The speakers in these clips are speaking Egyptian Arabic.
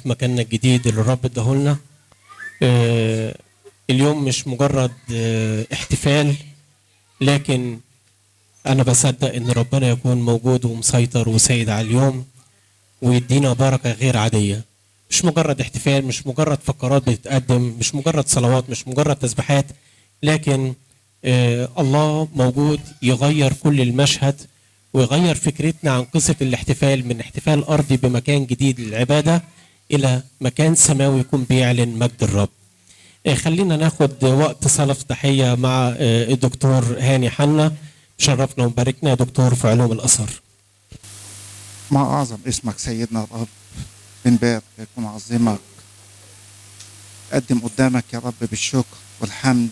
في مكاننا الجديد اللي الرب اداهولنا. اليوم مش مجرد احتفال، لكن أنا بصدق إن ربنا يكون موجود ومسيطر وسيد على اليوم ويدينا بركة غير عادية. مش مجرد احتفال، مش مجرد فقرات بتتقدم، مش مجرد صلوات، مش مجرد تسبيحات، لكن الله موجود يغير كل المشهد ويغير فكرتنا عن قصة الاحتفال من احتفال أرضي بمكان جديد للعبادة إلى مكان سماوي يكون بيعلن مجد الرب. خلينا ناخد وقت صلاة افتتاحية مع الدكتور هاني حنا. شرفنا وباركنا يا دكتور في علوم الأثر. ما أعظم اسمك سيدنا الرب، بنباركك ونعظمك، قدم قدامك يا رب بالشكر والحمد،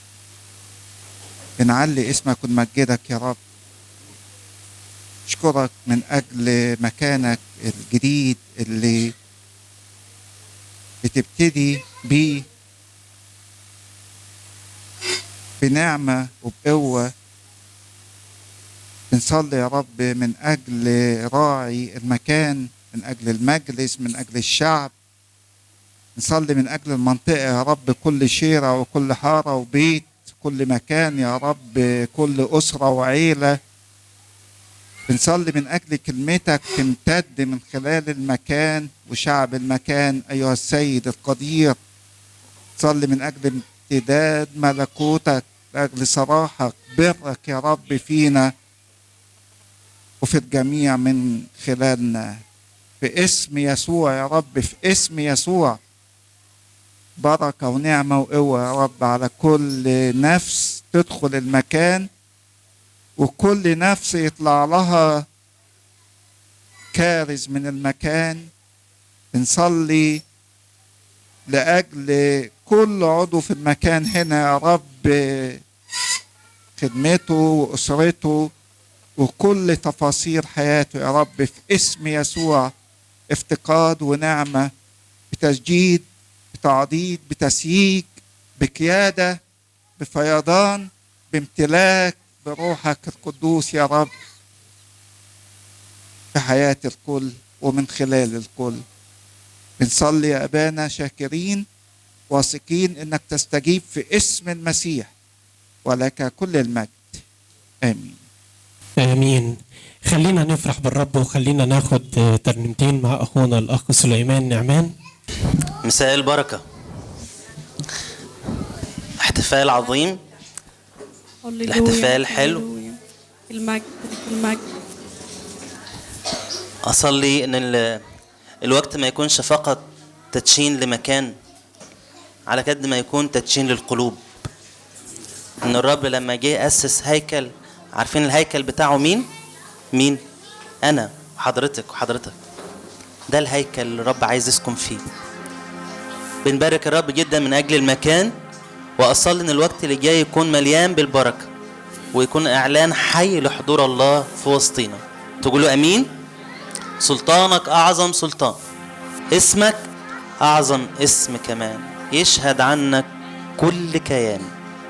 بنعلي اسمك ونمجدك يا رب. أشكرك من أجل مكانك الجديد اللي بتبتدي بيه بنعمة وبقوة. بنصلي يا رب من أجل راعي المكان، من أجل المجلس، من أجل الشعب. نصلي من أجل المنطقة يا رب، كل شيرة وكل حارة وبيت، كل مكان يا رب، كل أسرة وعيلة. بنصلي من أجل كلمتك تمتد من خلال المكان وشعب المكان أيها السيد القدير. نصلي من أجل امتداد ملكوتك، لأجل صراحك برك يا رب فينا وفي الجميع من خلالنا، في اسم يسوع يا رب، في اسم يسوع. بركة ونعمة وقوة يا رب على كل نفس تدخل المكان، وكل نفس يطلع لها كارز من المكان. بنصلي لأجل كل عضو في المكان هنا يا رب، خدمته وأسرته وكل تفاصيل حياته يا رب، في اسم يسوع. افتقاد ونعمة، بتسجيد، بتعضيد، بتسييج، بقيادة، بفيضان، بامتلاك بروحك القدوس يا رب في حياة الكل ومن خلال الكل. بنصلي يا أبانا شاكرين واثقين إنك تستجيب في اسم المسيح، ولك كل المجد. آمين. آمين. خلينا نفرح بالرب وخلينا ناخد ترنيمتين مع أخونا الأخ سليمان نعمان. مساء البركة. احتفال عظيم، الاحتفال حلو. المجد المجد. أصلي إن الوقت ما يكونش فقط تدشين لمكان، على قد ما يكون تدشين للقلوب. إن الرب لما جه أسس هيكل، عارفين الهيكل بتاعه مين؟ مين؟ أنا وحضرتك وحضرتك. ده الهيكل اللي الرب عايز يسكن فيه. بنبارك الرب جدا من أجل المكان، وأصلي إن الوقت اللي جاي يكون مليان بالبركة ويكون إعلان حي لحضور الله في وسطينا. تقولوا أمين؟ سلطانك أعظم سلطان، اسمك أعظم اسم كمان، يشهد عنك كل كيان،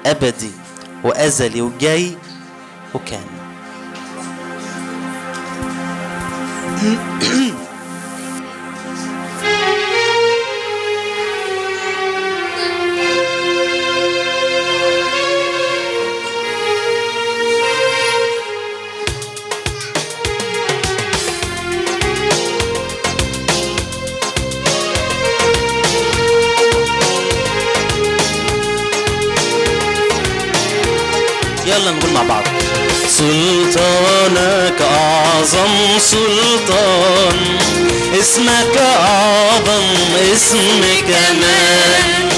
أبدي وأزلي وجاي وكان. يلا نقول مع بعض. سلطانك أعظم سلطان، اسمك أعظم اسم كمان،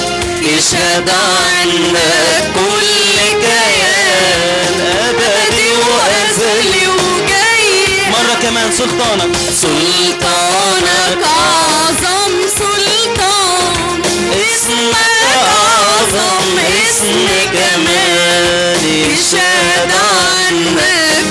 يشهد عنك كل كيان، أبدي وأزلي وجاي. مرة كمان. سلطانك، سلطانك أعظم سلطان، اسمك أعظم اسم كمان، يشهد عنك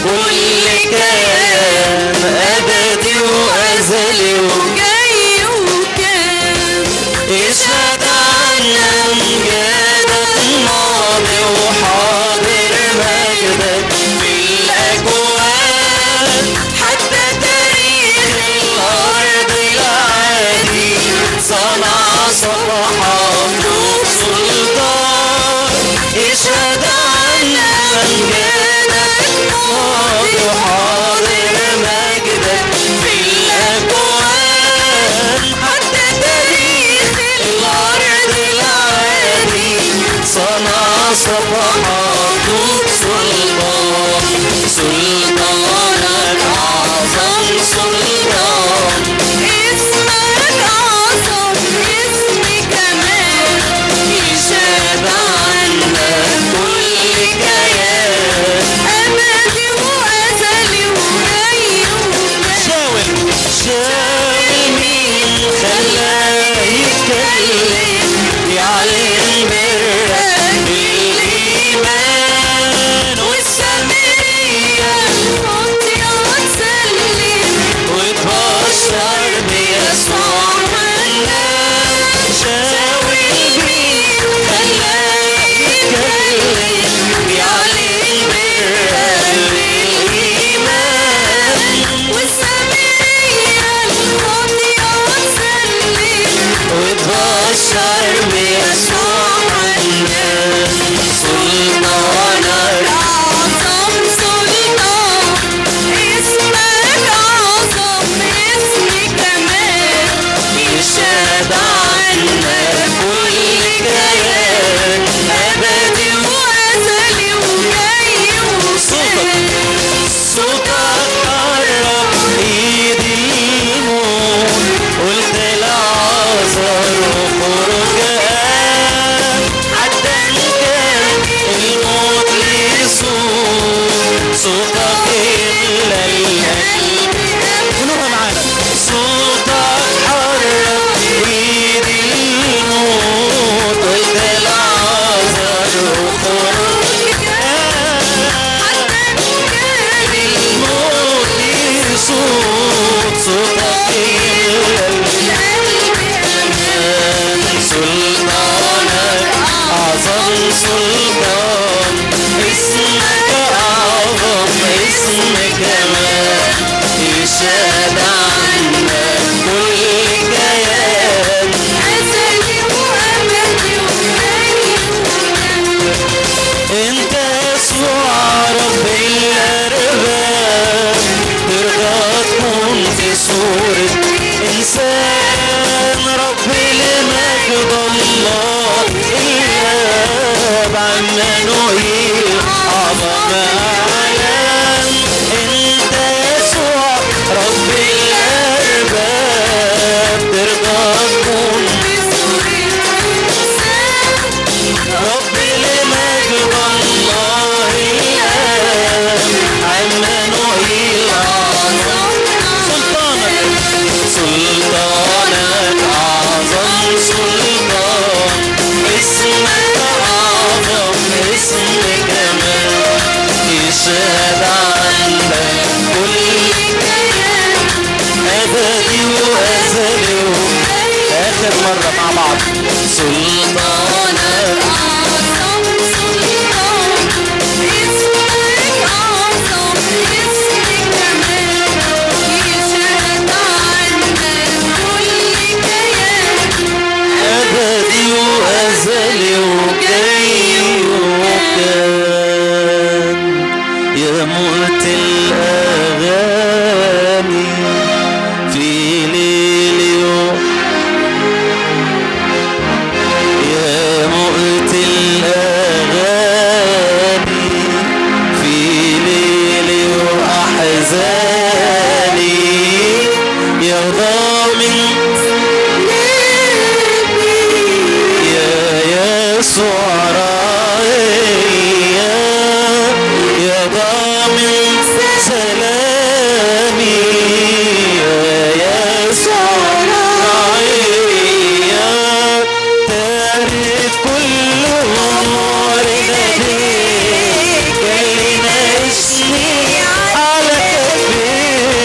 كل كيان، أبدي وأزلي وجاي وكان، يشهد عنا أمجادك ماضي وحاضر، مجدك في الأكوان، حتى تاريخ الأرض. صوتك يملى القلب. قولوها معانا. صوتك حرك ايد الموت، قلت العذر وخرج الموت صوت. صوتك يملى القلب. سلطانك أعظم سلطان، اسمك أعظم اسم كمان، يشهد عنك كل كيان. أزلي وأبدي وحي وكان. انت يسوع رب الأرباب، ترضى تكون في صورة إنسان. ربي لمجد الله الآب، عمانوئيل أعظم أعلام. انت يسوع رب الأرباب، ترضى تكون في صورة إنسان. ربي لمجد الله الآب، عمانوئيل أعظم. سلطانك، سلطانك أعظم سلطان، اسمك أعظم اسم كمان، يشهد عنك كل كيان. أبدي وأزلي. آخر مرة مع بعض. سلطانك أعظم سلطان، اسمك أعظم اسم كمان، يشهد عنك كل كيان. أبدي وأزلي وجاي وكان. يا موت الأغاني في ليل يوم، يا موت الأغاني في ليل وأحزاني، يا ضامن يا يسوع راعيا، يا ضامن سلامي، يا يسوع راعيا. تارك كل أمور ناديك، اللي ناقشني على كفيك.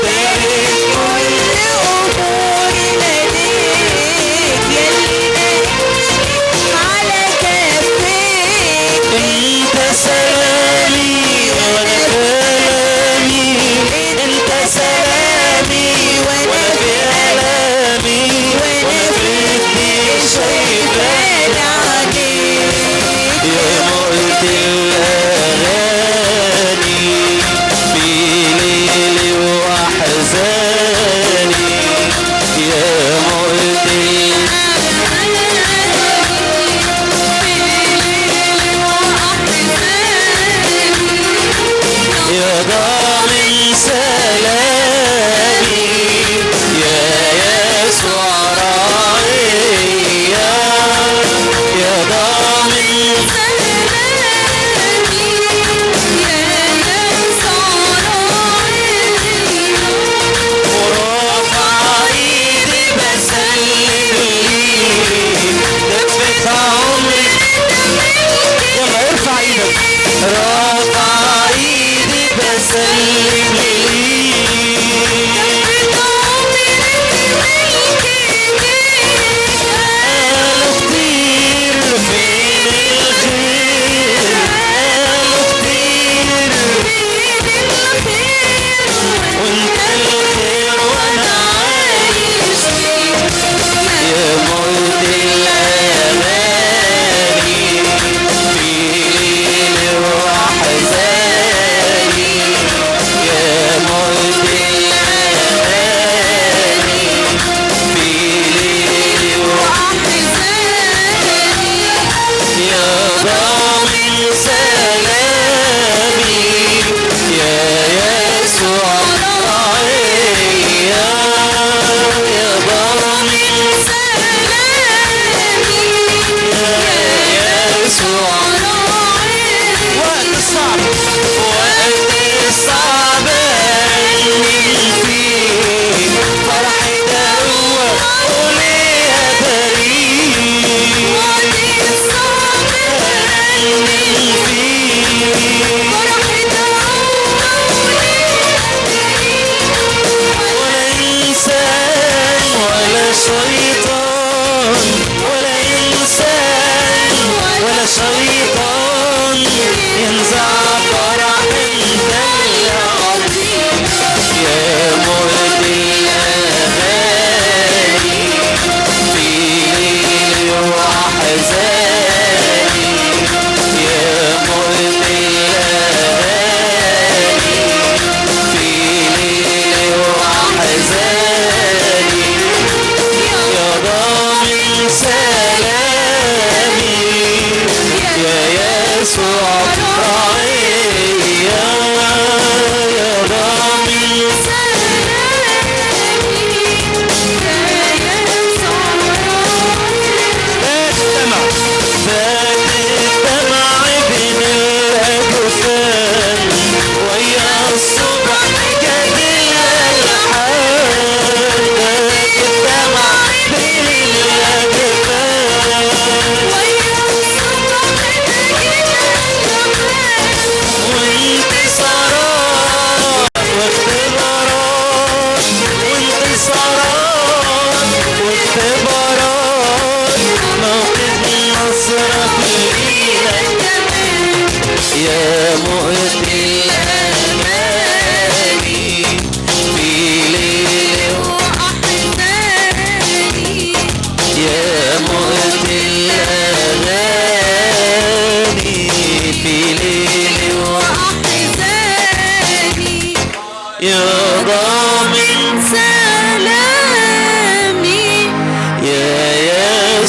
تارك كل أمور ناديك، يلي ناقشني على كفيك. انت سلامي وانا في الامي، انت سلامي وانا في الامي، وانا في الضيق شايفاني عليك. يا موت الاغاني في ليلي واحزاني، يا موت يا ضامن سلامي، يا يسوع راعيا، يا ضامن ورافع ايدي بسلم ليك دفة عمري. يلا ارفع ايدك. رافع ايدي بسلم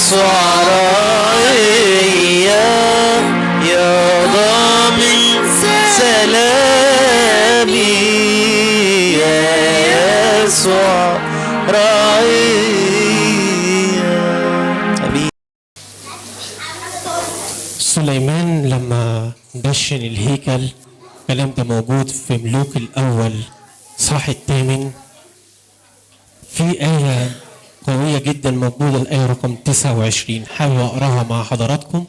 يسوع راعيا، يا ضامن سلامي، يا يسوع راعيا. امين. سليمان لما دشن الهيكل، الكلام ده موجود في ملوك الأول صح 8، في آية قوية جدا موجودة، الآية رقم 29، حابب أقراها مع حضراتكم.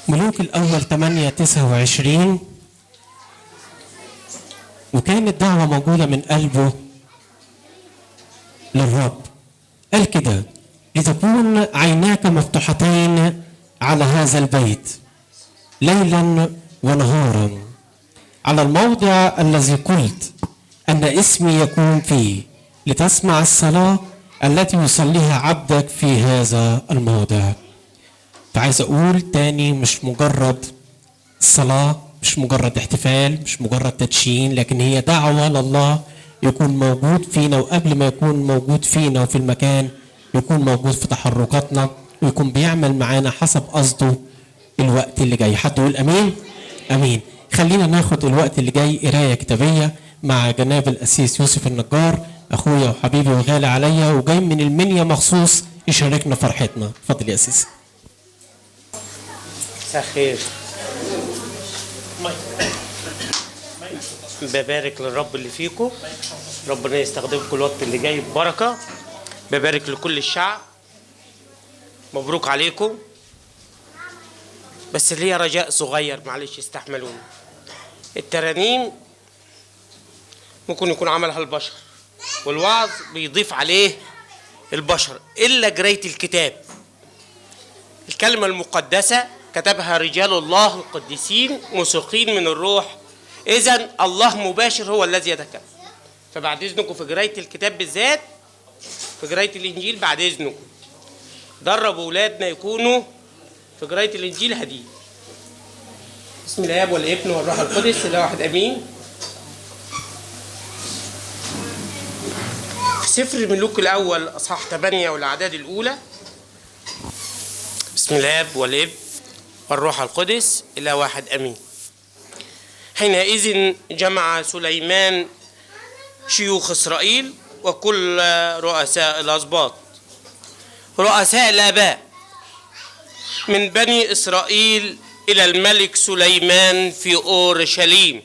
ملوك الأول 8:29. وكانت دعوة موجودة من قلبه للرب، قال كده: لتكون عيناك مفتوحتين على هذا البيت ليلا ونهارا، على الموضع الذي قلت أن اسمي يكون فيه، لتسمع الصلاة التي يصليها عبدك في هذا الموضع. فعايز أقول تاني، مش مجرد صلاة، مش مجرد احتفال، مش مجرد تدشين، لكن هي دعوة لله يكون موجود فينا، وقبل ما يكون موجود فينا وفي المكان يكون موجود في تحركاتنا، ويكون بيعمل معانا حسب قصده الوقت اللي جاي. حد يقول امين؟ امين. خلينا ناخد الوقت اللي جاي قرايه كتابيه مع جناب القسيس يوسف النجار، اخويا وحبيبي وغالي عليا، وجاي من المنيا مخصوص يشاركنا فرحتنا. اتفضل يا قسيس. مساء الخير. ببارك للرب اللي فيكم، ربنا يستخدمكم الوقت اللي جاي ببركة. ببارك لكل الشعب، مبروك عليكم. بس ليا رجاء صغير، معلش استحملوني. الترانيم ممكن يكون عملها البشر، والوعظ بيضيف عليه البشر، إلا قراية الكتاب. الكلمة المقدسة كتبها رجال الله القديسين موثوقين من الروح، إذن الله مباشر هو الذي يتكلم. فبعد إذنكم في قراية الكتاب بالذات، في قراية الإنجيل، بعد إذنكم دربوا أولادنا يكونوا في قراية الإنجيل هدي. بسم الآب والابن والروح القدس إله واحد آمين. في سفر الملوك الأول أصحاح 8 والأعداد الأولى. بسم الآب والابن والروح القدس إله واحد آمين. حينئذ جمع سليمان شيوخ إسرائيل وكل رؤساء الأسباط، رؤساء الآباء من بني إسرائيل، إلى الملك سليمان في أورشليم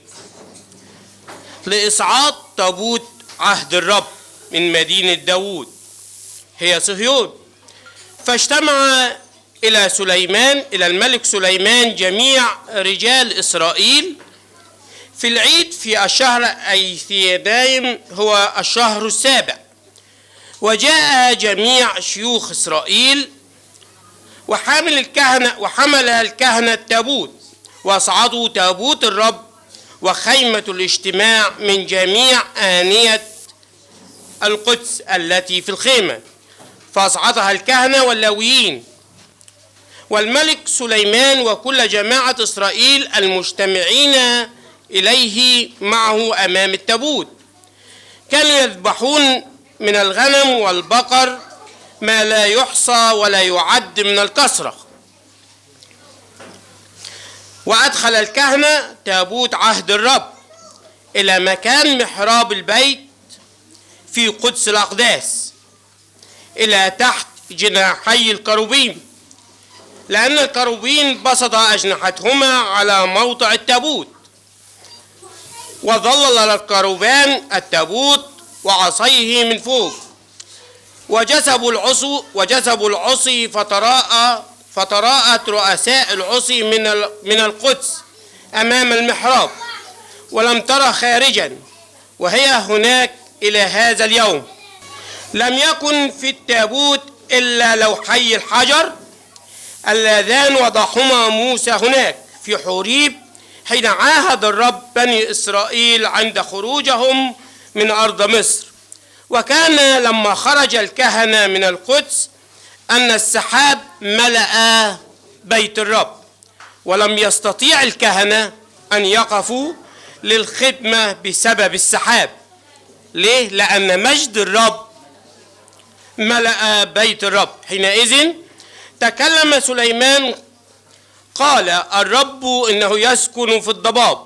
لإصعاد تابوت عهد الرب من مدينة داود هي صهيون. فاجتمع إلى سليمان، إلى الملك سليمان، جميع رجال إسرائيل في العيد في الشهر أيثينايم، هو الشهر السابع. وجاء جميع شيوخ إسرائيل وحمل الكهنة التابوت، وأصعدوا تابوت الرب وخيمة الاجتماع من جميع آنية القدس التي في الخيمة، فأصعدها الكهنة واللاويين. والملك سليمان وكل جماعة إسرائيل المجتمعين إليه معه أمام التابوت كانوا يذبحون من الغنم والبقر ما لا يحصى ولا يعد من الكثرة. وأدخل الكهنة تابوت عهد الرب إلى مكان محراب البيت في قدس الأقداس، إلى تحت جناحي الكروبيم، لأن الكروبيم بسط أجنحتهما على موضع التابوت. وظلل الكروبان التابوت وعصيه من فوق، وجسبوا العصي فتراءت رؤساء العصي من القدس أمام المحراب، ولم ترى خارجا، وهي هناك إلى هذا اليوم. لم يكن في التابوت إلا لوحي الحجر اللذان وضعهما موسى هناك في حوريب حين عاهد الرب بني إسرائيل عند خروجهم من أرض مصر. وكان لما خرج الكهنة من القدس أن السحاب ملأ بيت الرب، ولم يستطيع الكهنة أن يقفوا للخدمة بسبب السحاب. ليه؟ لأن مجد الرب ملأ بيت الرب. حينئذ تكلم سليمان قال: الرب إنه يسكن في الضباب،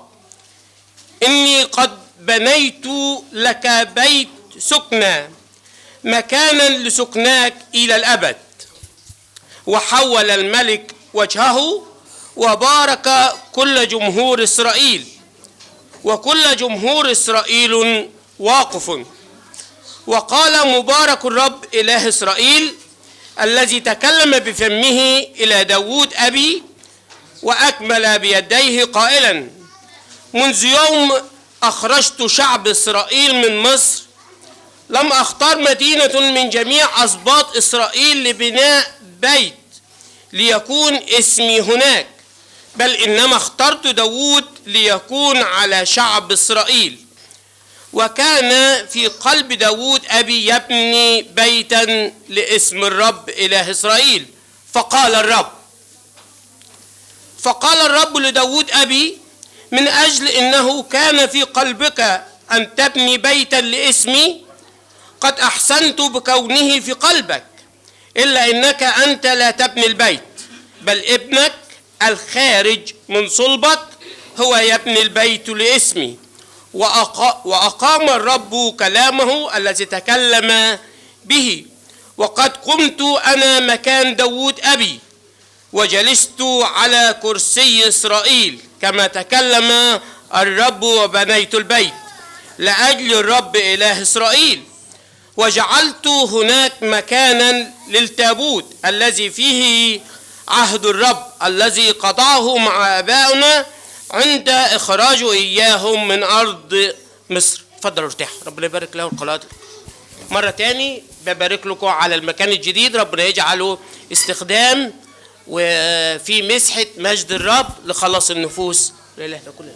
إني قد بنيت لك بيت سكنى، مكانا لسكناك إلى الأبد. وحول الملك وجهه وبارك كل جمهور إسرائيل، وكل جمهور إسرائيل واقف. وقال: مبارك الرب إله إسرائيل الذي تكلم بفمه إلى داود أبي وأكمل بيديه قائلا: منذ يوم أخرجت شعب إسرائيل من مصر لم أختار مدينة من جميع أسباط إسرائيل لبناء بيت ليكون اسمي هناك، بل إنما اخترت داود ليكون على شعب إسرائيل. وكان في قلب داود أبي يبني بيتا لاسم الرب إله إسرائيل. فقال الرب لداود أبي: من أجل إنه كان في قلبك أن تبني بيتا لاسمي، قد أحسنت بكونه في قلبك، إلا إنك أنت لا تبني البيت، بل ابنك الخارج من صلبك هو يبني البيت لاسمي. وأقام الرب كلامه الذي تكلم به. وقد قمت أنا مكان داود أبي وجلست على كرسي إسرائيل كما تكلم الرب، وبنيت البيت لأجل الرب إله إسرائيل. وجعلت هناك مكانا للتابوت الذي فيه عهد الرب الذي قطعه مع آبائنا عند إخراجه إياهم من أرض مصر. اتفضل ارتاح، ربنا يبارك له القناة. مرة تاني ببارك لكم على المكان الجديد، ربنا يجعله استخدام وفي مسحة مجد الرب لخلاص النفوس لإلهنا كلنا.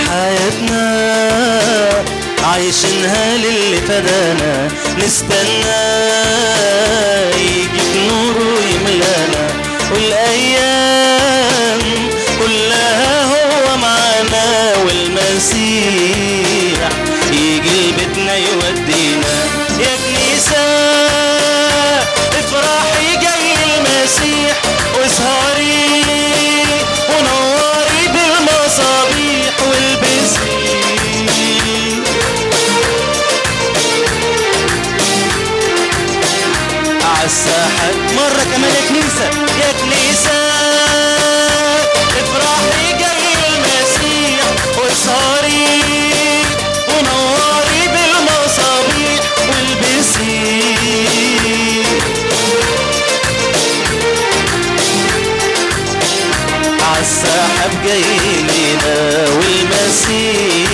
حياتنا عايشينها للي فدانا، نستنى يجي بنوره يملانا، والايام كلها هو معانا، والمسيح يجي لبيتنا يودينا. يا كنيسة افرحي جاي المسيح، واسهري ونوري بالمصابيح والبسي. عالساحة مرة كمان يا كنيسة، يا كنيسة افرحي جاي المسيح، واسهري ونوري بالمصابيح والبسي. عالسحاب جاي لينا والمسيح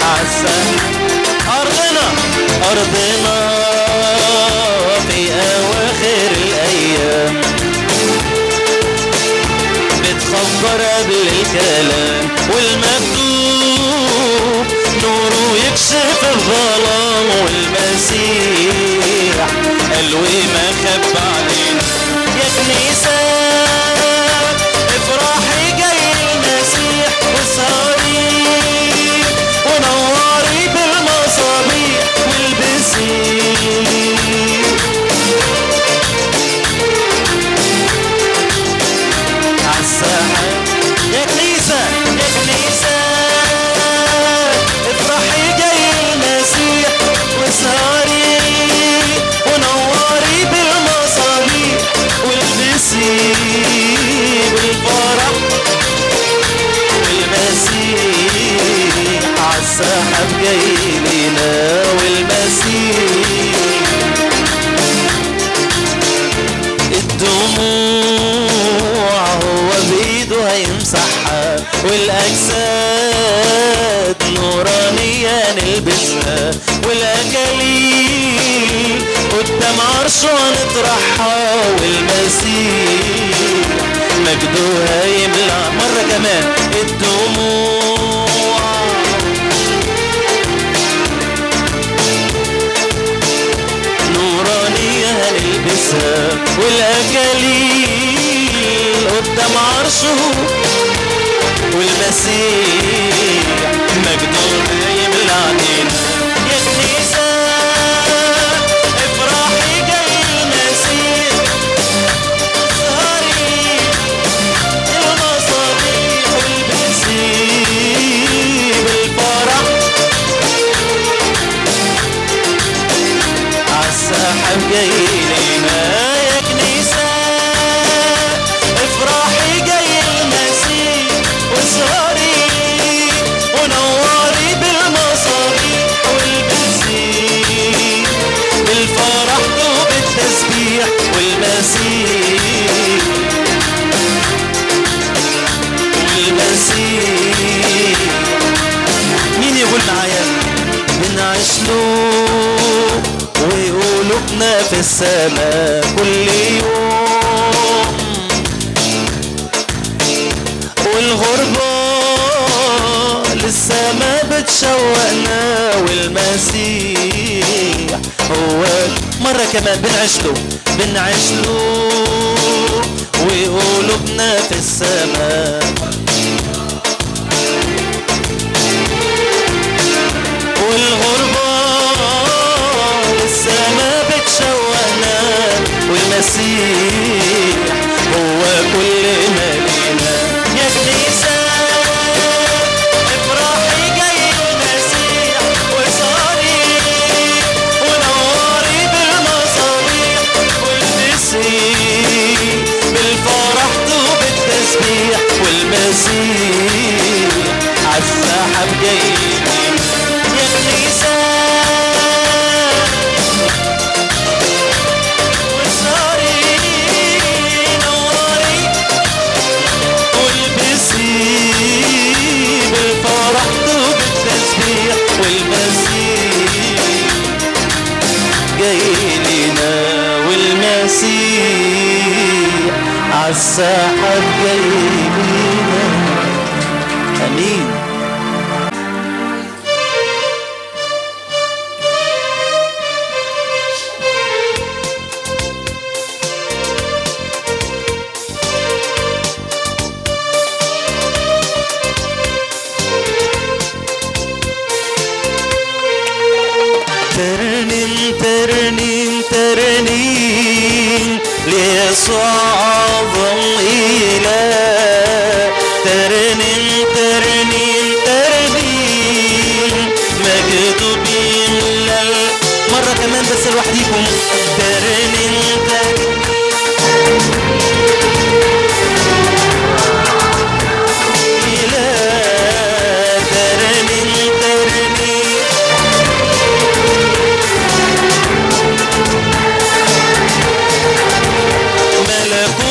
عالسحاب. أرضنا أرضنا في أواخر الأيام بتخبر قبل الكلام، والمكتوب نوره يكشف الظلام، والمسيح قال وما خب علينا. يا كنيسة افرحي جاي المسيح، واسهري ونوري بالمصابيح والبسي. عالساحة يا كنيسة، يا كنيسة افرحي جاي المسيح، واسهري ونوري بالمصابيح والبسي بالفرح. المسيح عالسحاب جاي لينا والمسيح. الدموع هو بإيده هيمسحها، والأجساد نورانية نلبسها، والأكاليل قدام عرشه هنطرحها، والمسيح مجده هيملى. مرة كمان الدموع الكنيسة والأكاليل قدام عرشه والمسيح مجده يملى علينا. يا كنيسة افرحي جاي المسيح، اسهري المصابيح والبسي بالفرح عالسحاب جاي لينا. يا كنيسة افرحي جاي المسيح، واسهري ونوري بالمصابيح والبسي بالفرح وبالتسبيح والمسيح والمسيح. مين يقول معايا؟ بنعيش له وقلوبنا في السماء كل يوم، والغربة لسه ما بتشوقنا والمسيح هو. مرة كمان بنعيش له، بنعيش له وقلوبنا في السماء، والغربة لسه ما بتشوقنا والمسيح هو كل ما لينا. يا كنيسة افرحي جاي المسيح، واسهري ونوري بالمصابيح والبسي بالفرح وبالتسبيح والمسيح عالسحاب جاي لينا. يا كنيسة واسهري نوري والبسي بالفرح وبالتسبيح والمسيح جاي لنا، والمسيح عالسحاب جاي لنا. امين. ترنم ترنم ترنيم ليسوع أعظم إله، ترنم ترنم ترنيم مجده بيملى. مرة كمان بس لوحديكم. ترنم ترنم إله، ترنم ترنم ملكوت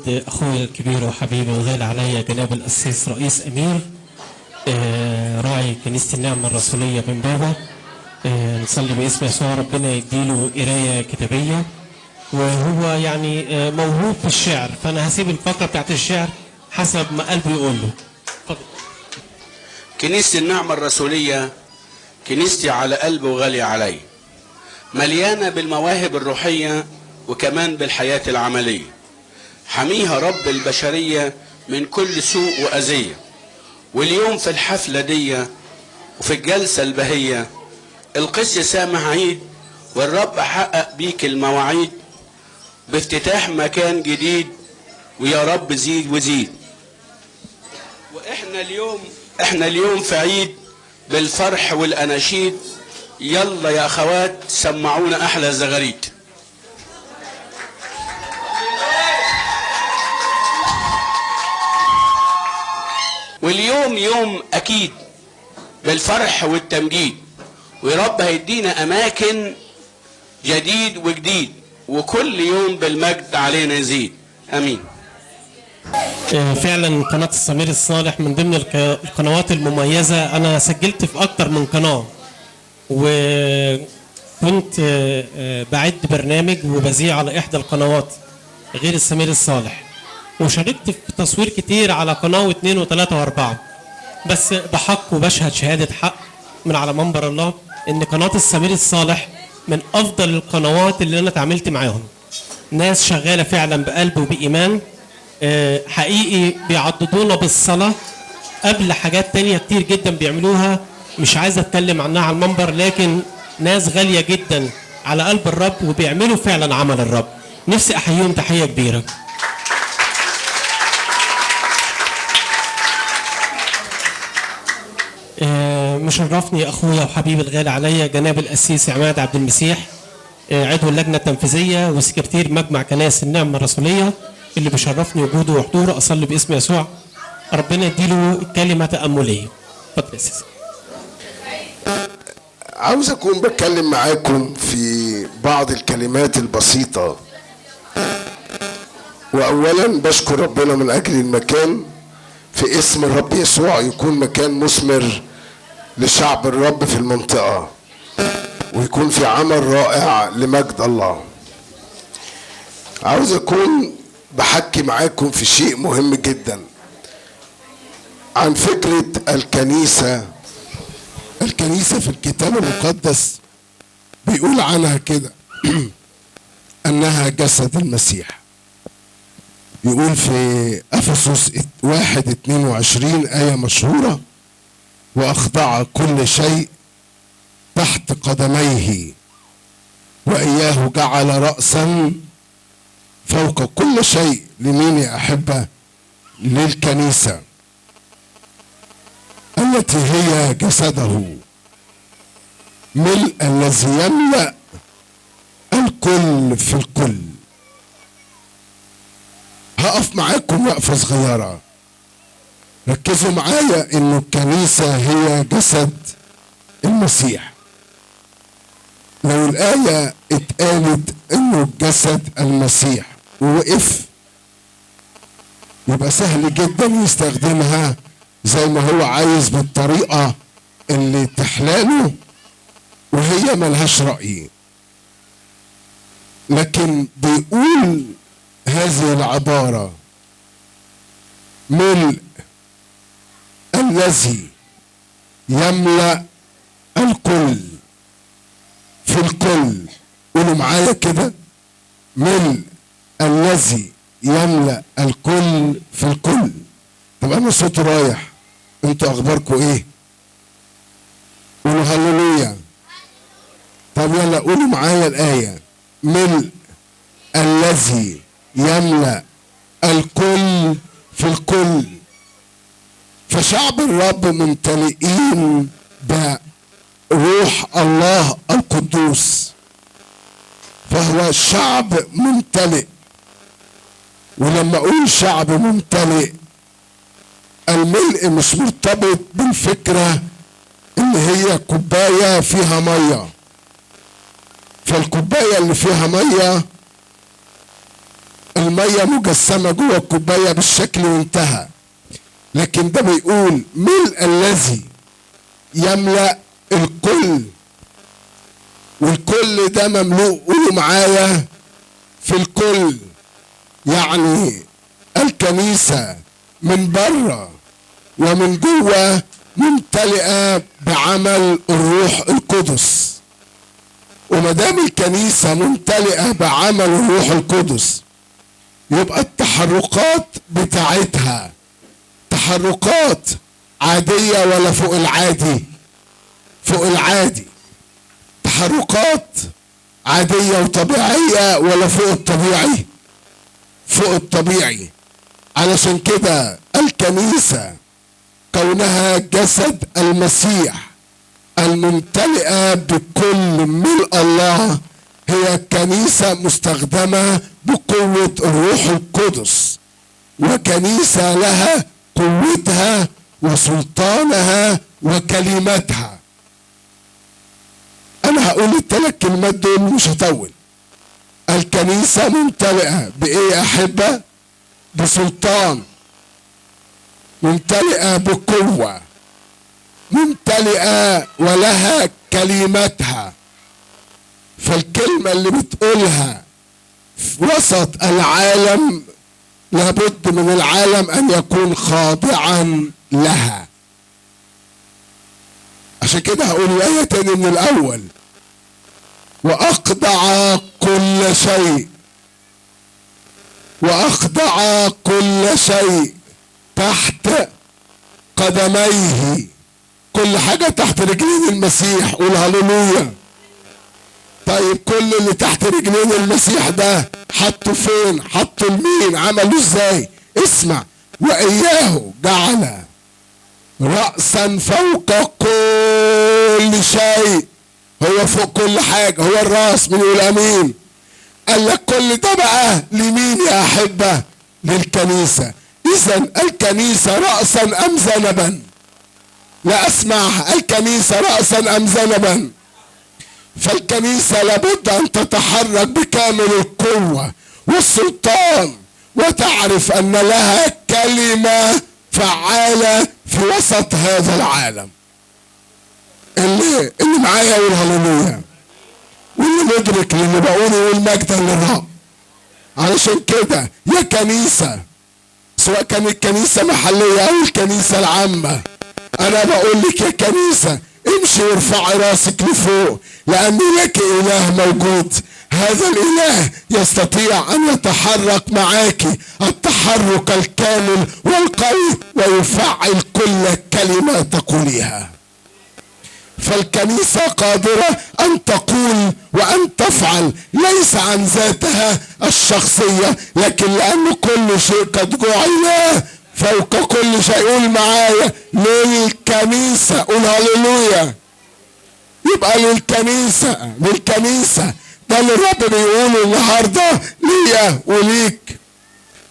عند أخوي الكبير وحبيبي وغالي عليا جناب القسيس رئيس أمير، راعي كنيسة النعمة الرسولية بإمبابة. نصلي باسم يسوع ربنا يديله قراية كتابية، وهو يعني موهوب في الشعر، فأنا هسيب الفقرة بتاعت الشعر حسب ما قلبه يقول له. اتفضل. كنيسة النعمة الرسولية كنيستي على قلبي وغالية علي، مليانة بالمواهب الروحية وكمان بالحياة العملية، حميها رب البشرية من كل سوء وأذية. واليوم في الحفلة دي وفي الجلسة البهية القس سامح عيد، والرب حقق بيك المواعيد بافتتاح مكان جديد، ويا رب زيد وزيد. واحنا اليوم احنا اليوم في عيد بالفرح والأناشيد، يلا يا أخوات سمعونا أحلى زغاريد. واليوم يوم أكيد بالفرح والتمجيد، ويا رب هيدينا أماكن جديد وجديد، وكل يوم بالمجد علينا يزيد. أمين. فعلا قناة السمير الصالح من ضمن القنوات المميزة. أنا سجلت في أكتر من قناة، وكنت بعد برنامج وبذيع على إحدى القنوات غير السمير الصالح، وشاركت في تصوير كتير على قناة 2 و3 و4. بس بحق وبشهد شهادة حق من على منبر الله إن قناة السمير الصالح من أفضل القنوات اللي أنا تعاملت معاهم. ناس شغالة فعلا بقلب وبإيمان، حقيقي بيعضدونا بالصلاة قبل حاجات تانية كتير جدا بيعملوها مش عايز أتكلم عنها على المنبر، لكن ناس غالية جدا على قلب الرب وبيعملوا فعلا عمل الرب. نفسي أحييهم تحية كبيرة. مشرفني أخويا وحبيبي الغالي عليا جناب القسيس عماد عبد المسيح، عضو اللجنة التنفيذية وسكرتير مجمع كنائس النعمة الرسولية، اللي بيشرفني وجوده وحضوره. أصلي باسم يسوع ربنا يديله كلمة تأملية. اتفضل يا أسيس. عاوز أكون بتكلم معاكم في بعض الكلمات البسيطة. وأولا بشكر ربنا من أجل المكان، في اسم الرب يسوع يكون مكان مثمر لشعب الرب في المنطقة، ويكون في عمل رائع لمجد الله. عاوز أكون بحكي معاكم في شيء مهم جدا عن فكرة الكنيسة. الكنيسة في الكتاب المقدس بيقول عنها كده أنها جسد المسيح. يقول في أفسس 1:22 آية مشهورة: وأخضع كل شيء تحت قدميه وإياه جعل رأسا فوق كل شيء. لمين يا أحبة؟ للكنيسة التي هي جسده، ملء الذي يملأ الكل في الكل. هقف معاكم وقفة صغيرة، ركزوا معايا إنه الكنيسة هي جسد المسيح. لو الآية اتقالت إنه جسد المسيح ووقف، يبقى سهل جدا يستخدمها زي ما هو عايز بالطريقة اللي تحلاله، وهي ملهاش رأي. لكن بيقول هذه العبارة: ملء الذي يملأ الكل في الكل. قولوا معايا كده: ملء الذي يملأ الكل في الكل. طب انا صوتي رايح، انتوا اخباركم ايه؟ قولوا هللويا. طب يلا قولوا معايا الآية: ملء الذي يملأ الكل في الكل. فشعب الرب ممتلئين بروح الله القدوس، فهو شعب ممتلئ. ولما اقول شعب ممتلئ، الملء مش مرتبط بالفكرة اللي هي كوباية فيها مية. فالكوباية اللي فيها مية المية مجسمة جوه الكوباية بالشكل وانتهى، لكن ده بيقول ملء الذي يملأ الكل، والكل ده مملوء، قولوا معايا في الكل. يعني الكنيسة من بره ومن جوه ممتلئة بعمل الروح القدس، ومدام الكنيسة ممتلئة بعمل الروح القدس يبقى التحركات بتاعتها تحركات عادية ولا فوق العادي؟ فوق العادي. تحركات عادية وطبيعية ولا فوق الطبيعي؟ فوق الطبيعي. علشان كده الكنيسة كونها جسد المسيح الممتلئة بكل ملء الله، هي كنيسة مستخدمة بقوة الروح القدس، وكنيسة لها قوتها وسلطانها وكلمتها. أنا هقول الثلاث كلمات دول مش هطول. الكنيسة ممتلئة بإيه يا أحبة؟ بسلطان، ممتلئة بقوة، ممتلئة ولها كلمتها. فالكلمة اللي بتقولها في وسط العالم لابد من العالم أن يكون خاضعا لها. عشان كده هقول الآية تاني من الأول: وأخضع كل شيء، وأخضع كل شيء تحت قدميه. كل حاجة تحت رجلين المسيح، قول هللويا. طيب كل اللي تحت رجلين المسيح ده حطه فين؟ حطه لمين؟ عمله ازاي؟ اسمع: وإياه جعل رأسا فوق كل شيء. هو فوق كل حاجة، هو الرأس. مين يقول امين؟ قال لك كل ده بقى لمين يا أحبة؟ للكنيسة. إذا الكنيسة رأسا أم ذنبا؟ لا أسمع، الكنيسة رأسا أم ذنبا؟ فالكنيسة لابد أن تتحرك بكامل القوة والسلطان، وتعرف أن لها كلمة فعالة في وسط هذا العالم. اللي معايا يقول هللويا، واللي مدرك للي بقوله يقول مجدا للرب. علشان كده يا كنيسة، سواء كانت كنيسة محلية أو الكنيسة العامة، أنا بقول لك يا كنيسة امشي وارفعي راسك لفوق، لأن لك إله موجود. هذا الإله يستطيع أن يتحرك معاك التحرك الكامل والقوي، ويفعل كل كلمة تقوليها. فالكنيسة قادرة أن تقول وأن تفعل، ليس عن ذاتها الشخصية، لكن لأن كل شيء قد جعل فوق كل شيء. قول معايا للكنيسة، قول هللويا. يبقى للكنيسة، للكنيسة. ده اللي الرب بيقوله النهارده ليا وليك.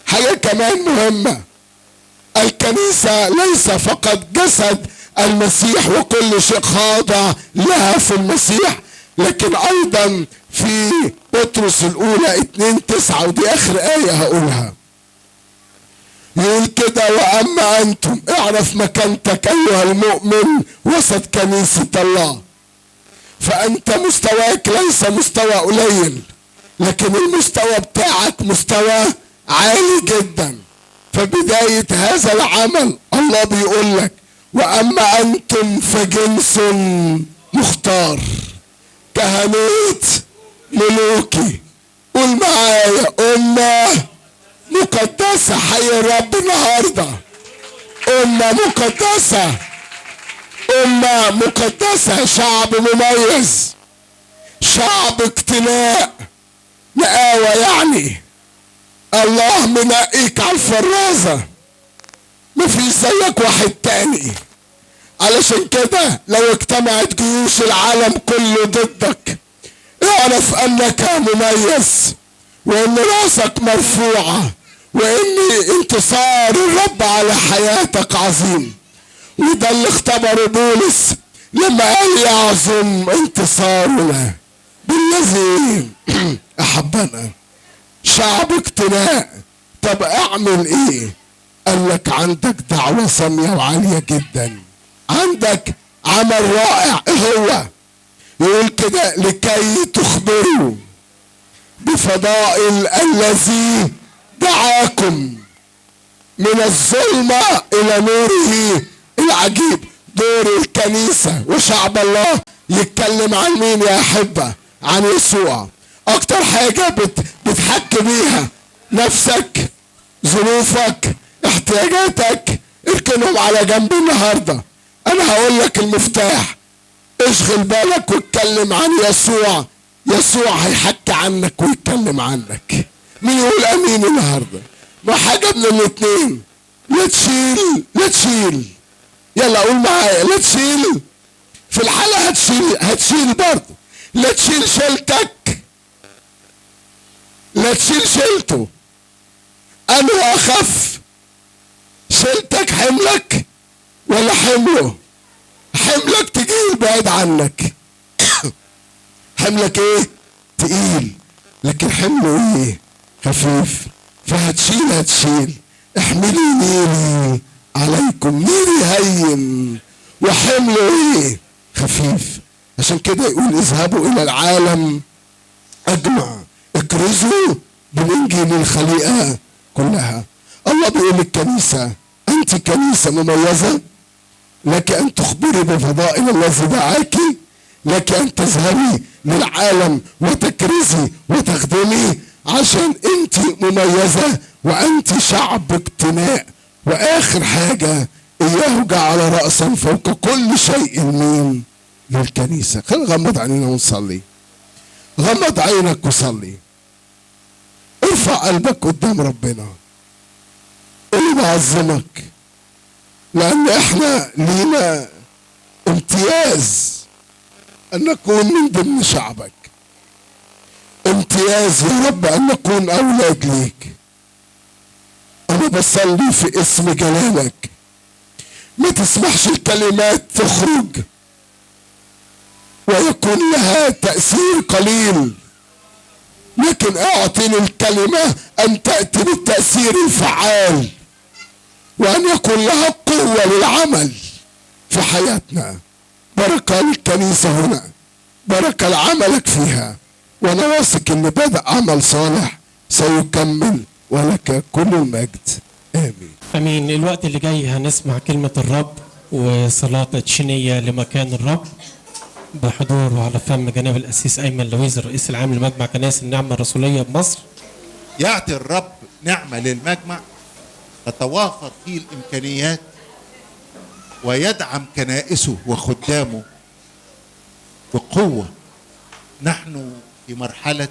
حاجة كمان مهمة: الكنيسة ليس فقط جسد المسيح وكل شيء خاضع لها في المسيح، لكن أيضا في بطرس الأولى 2:9، ودي آخر آية هقولها، يقول كده: وأما أنتم، اعرف مكانتك أيها المؤمن وسط كنيسة الله. فأنت مستواك ليس مستوى قليل، لكن المستوى بتاعك مستوى عالي جدا. فبداية هذا العمل الله بيقول لك: وأما أنتم فجنس مختار، كهنوت ملوكي. قول معايا: أمة مقدسة. حي الرب النهاردة، أمة مقدسة، أمة مقدسة، شعب مميز، شعب اقتناء، نقاوة. يعني الله منقيك على الفرازة، مفيش زيك واحد تاني. علشان كده لو اجتمعت جيوش العالم كله ضدك، اعرف انك مميز، وان راسك مرفوعة، وان انتصار الرب على حياتك عظيم. وده اللي اختبره بولس لما قال: يعظم انتصارنا بالذي احبنا. شعب اقتناء. طب اعمل ايه؟ قال لك عندك دعوة سامية وعالية جدا، عندك عمل رائع. ايه هو؟ يقول كده لكي تخبروا بفضائل الذي دعاكم من الظلمة إلى نوره العجيب. دور الكنيسة وشعب الله يتكلم عن مين يا أحبة؟ عن يسوع. أكتر حاجة بتحكي بيها نفسك، ظروفك، احتياجاتك، اركنهم على جنب النهاردة. أنا هقول لك المفتاح، اشغل بالك واتكلم عن يسوع. يسوع هيحكي عنك ويتكلم عنك. مين يقول امين النهارده؟ ما حاجة من الاتنين، لا تشيل لا تشيل. يلا قول معايا، لا تشيل. في الحالة هتشيل، هتشيل برضه. لا تشيل شيلتك، لا تشيل شيلته. انا اخف، شيلتك حملك ولا حمله؟ حملك تقيل بعيد عنك. حملك ايه؟ تقيل. لكن حمله ايه؟ خفيف. فهتشيل هتشيل. احملي نيري عليكم، نيري هين وحمله ايه؟ خفيف. عشان كده يقول اذهبوا الى العالم اجمع، اكرزوا بالانجيل الخليقة كلها. الله بيقول للكنيسة انت كنيسة مميزة، لك ان تخبري بفضائل الذي دعاك، لك ان تذهبي للعالم وتكرزي وتخدمي، عشان انت مميزة وانت شعب اقتناء. واخر حاجة، اياه جعل راسا فوق كل شيء. مين؟ للكنيسة. خلينا نغمض عينينا ونصلي. غمض عينك وصلي، ارفع قلبك قدام ربنا، قول بعظمك، لان احنا لينا امتياز ان نكون من ضمن شعبك، امتياز يا رب ان نكون اولاد ليك. انا بصلي في اسم جلالك، ما تسمحش الكلمات تخرج ويكون لها تأثير قليل، لكن اعطني الكلمة ان تأتي بالتأثير الفعال، وان يكون لها قوة للعمل في حياتنا. بركة للكنيسة هنا، بركة لعملك فيها، وانا واثق ان بدأ عمل صالح سيكمل، ولك كل المجد. امين. امين. الوقت اللي جاي هنسمع كلمة الرب وصلاة تدشينية لمكان الرب بحضور وعلى فم جناب القسيس ايمن لويز الرئيس العام لمجمع كنائس النعمة الرسولية بمصر. يعطي الرب نعمة للمجمع تتوافر فيه الامكانيات، ويدعم كنائسه وخدامه بقوة. نحن في مرحلة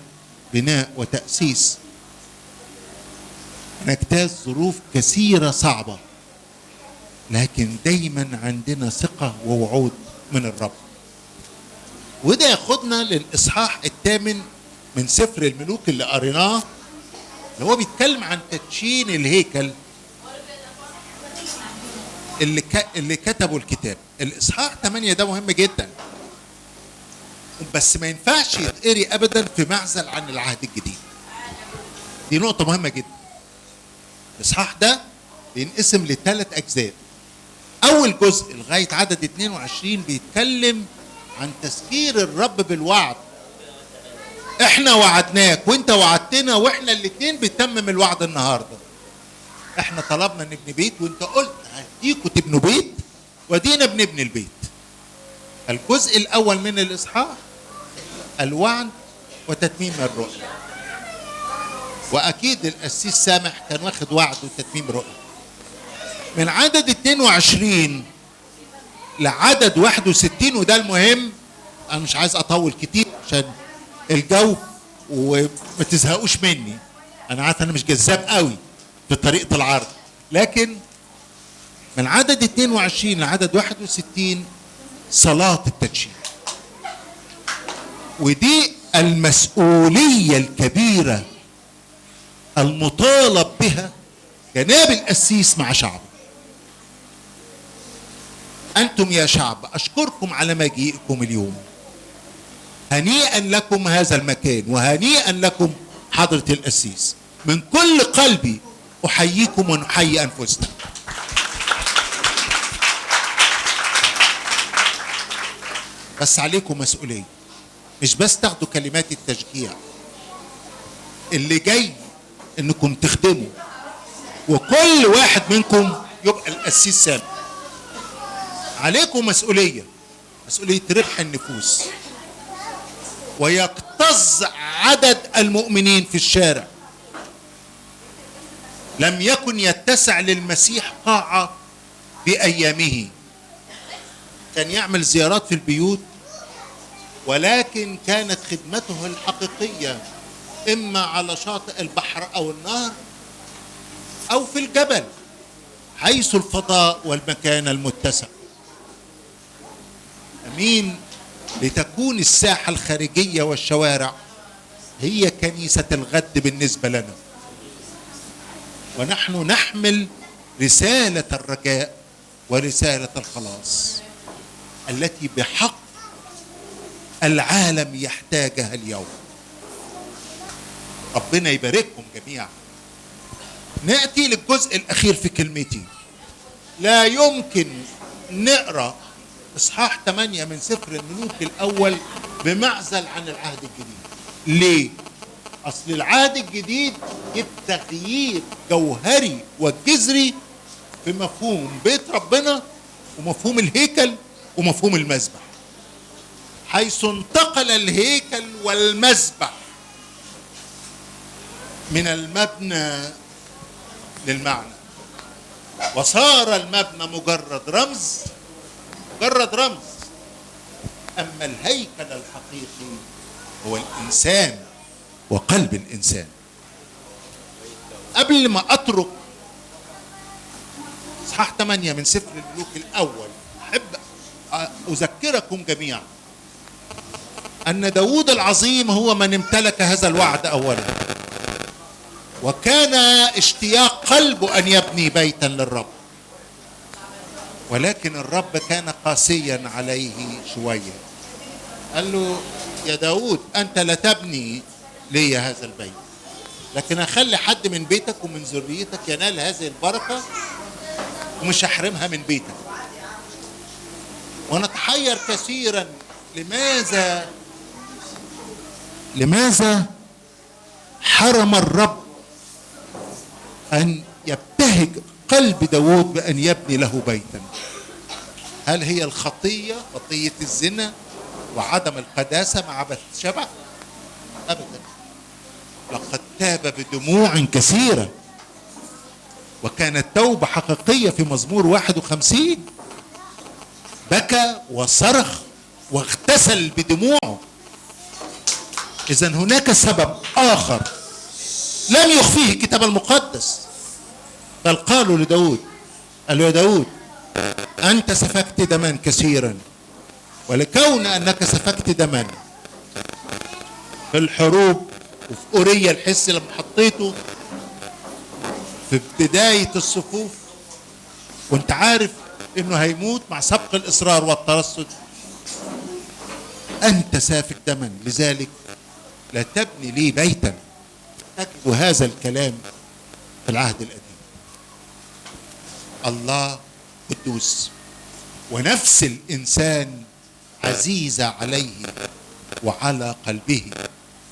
بناء وتأسيس، نجتاز ظروف كثيرة صعبة، لكن دايما عندنا ثقة ووعود من الرب. وده ياخدنا للإصحاح 8 من سفر الملوك اللي قريناه، اللي هو بيتكلم عن تدشين الهيكل اللي كتبوا الكتاب. الإصحاح 8 ده مهم جدا، بس ما ينفعش يتقري أبدا في معزل عن العهد الجديد. دي نقطة مهمة جدا. الإصحاح ده بينقسم لثلاث أجزاء. أول جزء لغاية عدد 22 بيتكلم عن تذكير الرب بالوعد. احنا وعدناك وانت وعدتنا، واحنا الاتنين بنتمم الوعد النهارده. احنا طلبنا نبني بيت وانت قلت هديكوا تبنوا بيت، ودينا بنبني البيت. الجزء الاول من الاصحاح الوعد وتتميم الرؤية. واكيد القسيس سامح كان واخد وعد وتتميم رؤية. من عدد 22 لعدد 61، وده المهم، انا مش عايز اطول كتير عشان الجو وما تزهقوش مني، انا عارف انا مش جذاب قوي في طريقة العرض، لكن من عدد 22 لعدد 61 صلاة التدشين. ودي المسؤولية الكبيرة المطالب بها جناب القسيس مع شعبه. أنتم يا شعب أشكركم على مجيئكم اليوم، هنيئا لكم هذا المكان وهنيئا لكم حضرة القسيس. من كل قلبي أحييكم ونحيي أنفسنا. بس عليكم مسؤولية، مش بس تاخدوا كلمات التشجيع، اللي جاي انكم تخدموا، وكل واحد منكم يبقى القسيس سامي. عليكم مسؤولية، مسؤولية ربح النفوس، ويكتظ عدد المؤمنين في الشارع. لم يكن يتسع للمسيح قاعة بأيامه، كان يعمل زيارات في البيوت، ولكن كانت خدمته الحقيقية إما على شاطئ البحر أو النهر أو في الجبل، حيث الفضاء والمكان المتسع. أمين. لتكون الساحة الخارجية والشوارع هي كنيسة الغد بالنسبة لنا، ونحن نحمل رسالة الرجاء ورسالة الخلاص التي بحق العالم يحتاجها اليوم. ربنا يبارككم جميعا. نأتي للجزء الأخير في كلمتي. لا يمكن نقرأ إصحاح 8 من سفر الملوك الأول بمعزل عن العهد الجديد. ليه؟ أصل العهد الجديد جاب تغيير جوهري وجذري في مفهوم بيت ربنا ومفهوم الهيكل ومفهوم المذبح، حيث انتقل الهيكل والمذبح من المبنى للمعنى، وصار المبنى مجرد رمز، مجرد رمز. أما الهيكل الحقيقي هو الإنسان وقلب الإنسان. قبل ما أترك إصحاح 8 من سفر الملوك الأول، أحب أذكركم جميعا أن داود العظيم هو من امتلك هذا الوعد أولا، وكان اشتياق قلبه أن يبني بيتا للرب، ولكن الرب كان قاسيا عليه شوية. قال له يا داود أنت لا تبني لي هذا البيت، لكن أخلي حد من بيتك ومن ذريتك ينال هذه البركة، ومش هحرمها من بيتك. ونتحير كثيرا لماذا حرم الرب أن يبتهج قلب داود بأن يبني له بيتا؟ هل هي الخطية، خطية الزنا وعدم القداسة مع بثشبع؟ أبدا، لقد تاب بدموع كثيرة، وكانت توبة حقيقية في مزمور 51، بكى وصرخ واغتسل بدموعه. إذن هناك سبب آخر لم يخفيه الكتاب المقدس، بل قالوا لداود، قالوا يا داود أنت سفكت دما كثيرا، ولكون أنك سفكت دما في الحروب وفي أورية الحس لما حطيته في بداية الصفوف وانت عارف انه هيموت مع سبق الإصرار والترصد، أنت سافك دما، لذلك لا تبني لي بيتا. تجد هذا الكلام في العهد القديم. الله قدوس، ونفس الإنسان عزيزة عليه وعلى قلبه،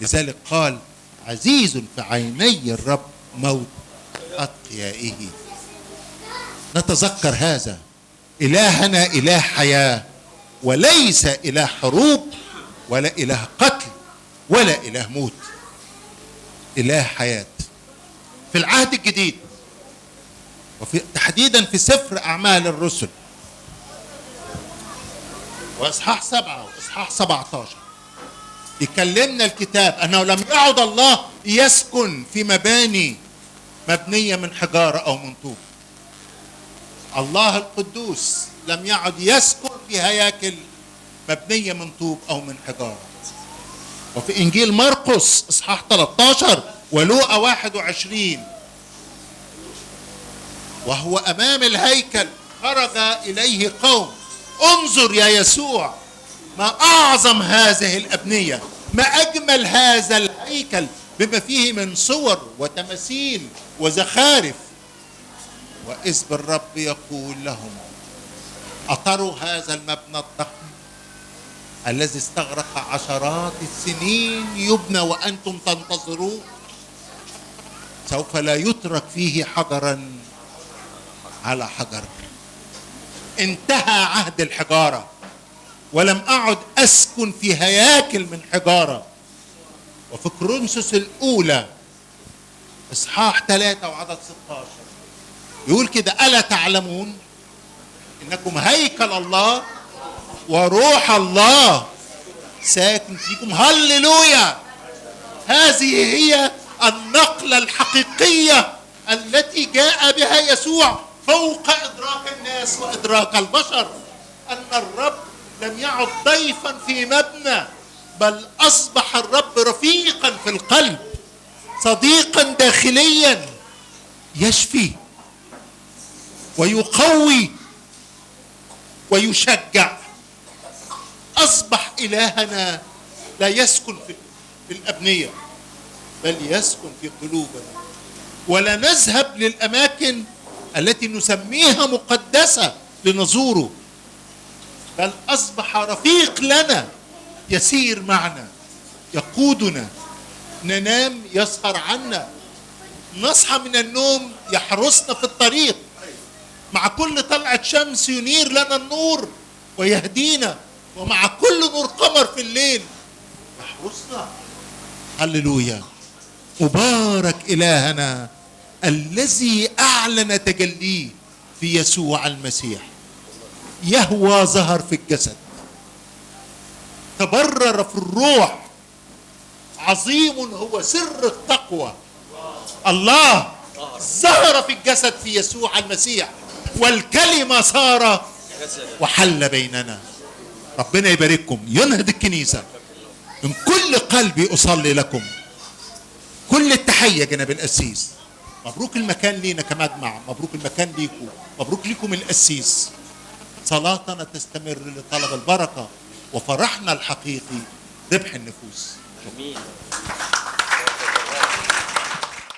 لذلك قال عزيز في عيني الرب موت أتقيائه. نتذكر هذا، إلهنا إله حياة، وليس إله حروب ولا إله قتل ولا إله موت، إله حياة. في العهد الجديد وفي تحديدا في سفر أعمال الرسل وإصحاح 7 وإصحاح 17 يكلمنا الكتاب أنه لم يعد الله يسكن في مباني مبنية من حجارة أو من طوب. الله القدوس لم يعد يسكن في هياكل مبنية من طوب أو من حجارة. وفي إنجيل مرقس إصحاح 13 ولوقا 21 وهو أمام الهيكل خرج إليه قوم، انظر يا يسوع ما أعظم هذه الأبنية، ما أجمل هذا الهيكل بما فيه من صور وتماثيل وزخارف. وإذ بالرب يقول لهم: أطروا هذا المبنى الضخم الذي استغرق عشرات السنين يبنى وأنتم تنتظرون، سوف لا يترك فيه حجرا على حجر. انتهى عهد الحجارة، ولم أعد أسكن في هياكل من حجارة. وفي كورنثوس الأولى إصحاح 3 وعدد 16 يقول كده: ألا تعلمون إنكم هيكل الله وروح الله ساكن فيكم. هللويا! هذه هي النقلة الحقيقية التي جاء بها يسوع فوق إدراك الناس وإدراك البشر، أن الرب لم يعد ضيفا في مبنى، بل أصبح الرب رفيقا في القلب، صديقا داخليا يشفي ويقوي ويشجع. أصبح إلهنا لا يسكن في الأبنية، بل يسكن في قلوبنا. ولا نذهب للأماكن التي نسميها مقدسة لنزوره، بل أصبح رفيق لنا، يسير معنا، يقودنا، ننام يسهر عنا، نصحى من النوم يحرسنا في الطريق، مع كل طلعة شمس ينير لنا النور ويهدينا، ومع كل نور قمر في الليل يحرسنا. هللويا! مبارك إلهنا الذي أعلن تجليه في يسوع المسيح. يهوى ظهر في الجسد، تبرر في الروح، عظيم هو سر التقوى. الله ظهر في الجسد في يسوع المسيح، والكلمة صار وحل بيننا. ربنا يبارككم، ينهض الكنيسة. من كل قلبي أصلي لكم. كل التحية جناب القسيس. مبروك المكان لينا كمجمع، مبروك المكان ليكم، مبروك ليكم القسيس. صلاتنا تستمر لطلب البركة، وفرحنا الحقيقي ربح النفوس. آمين.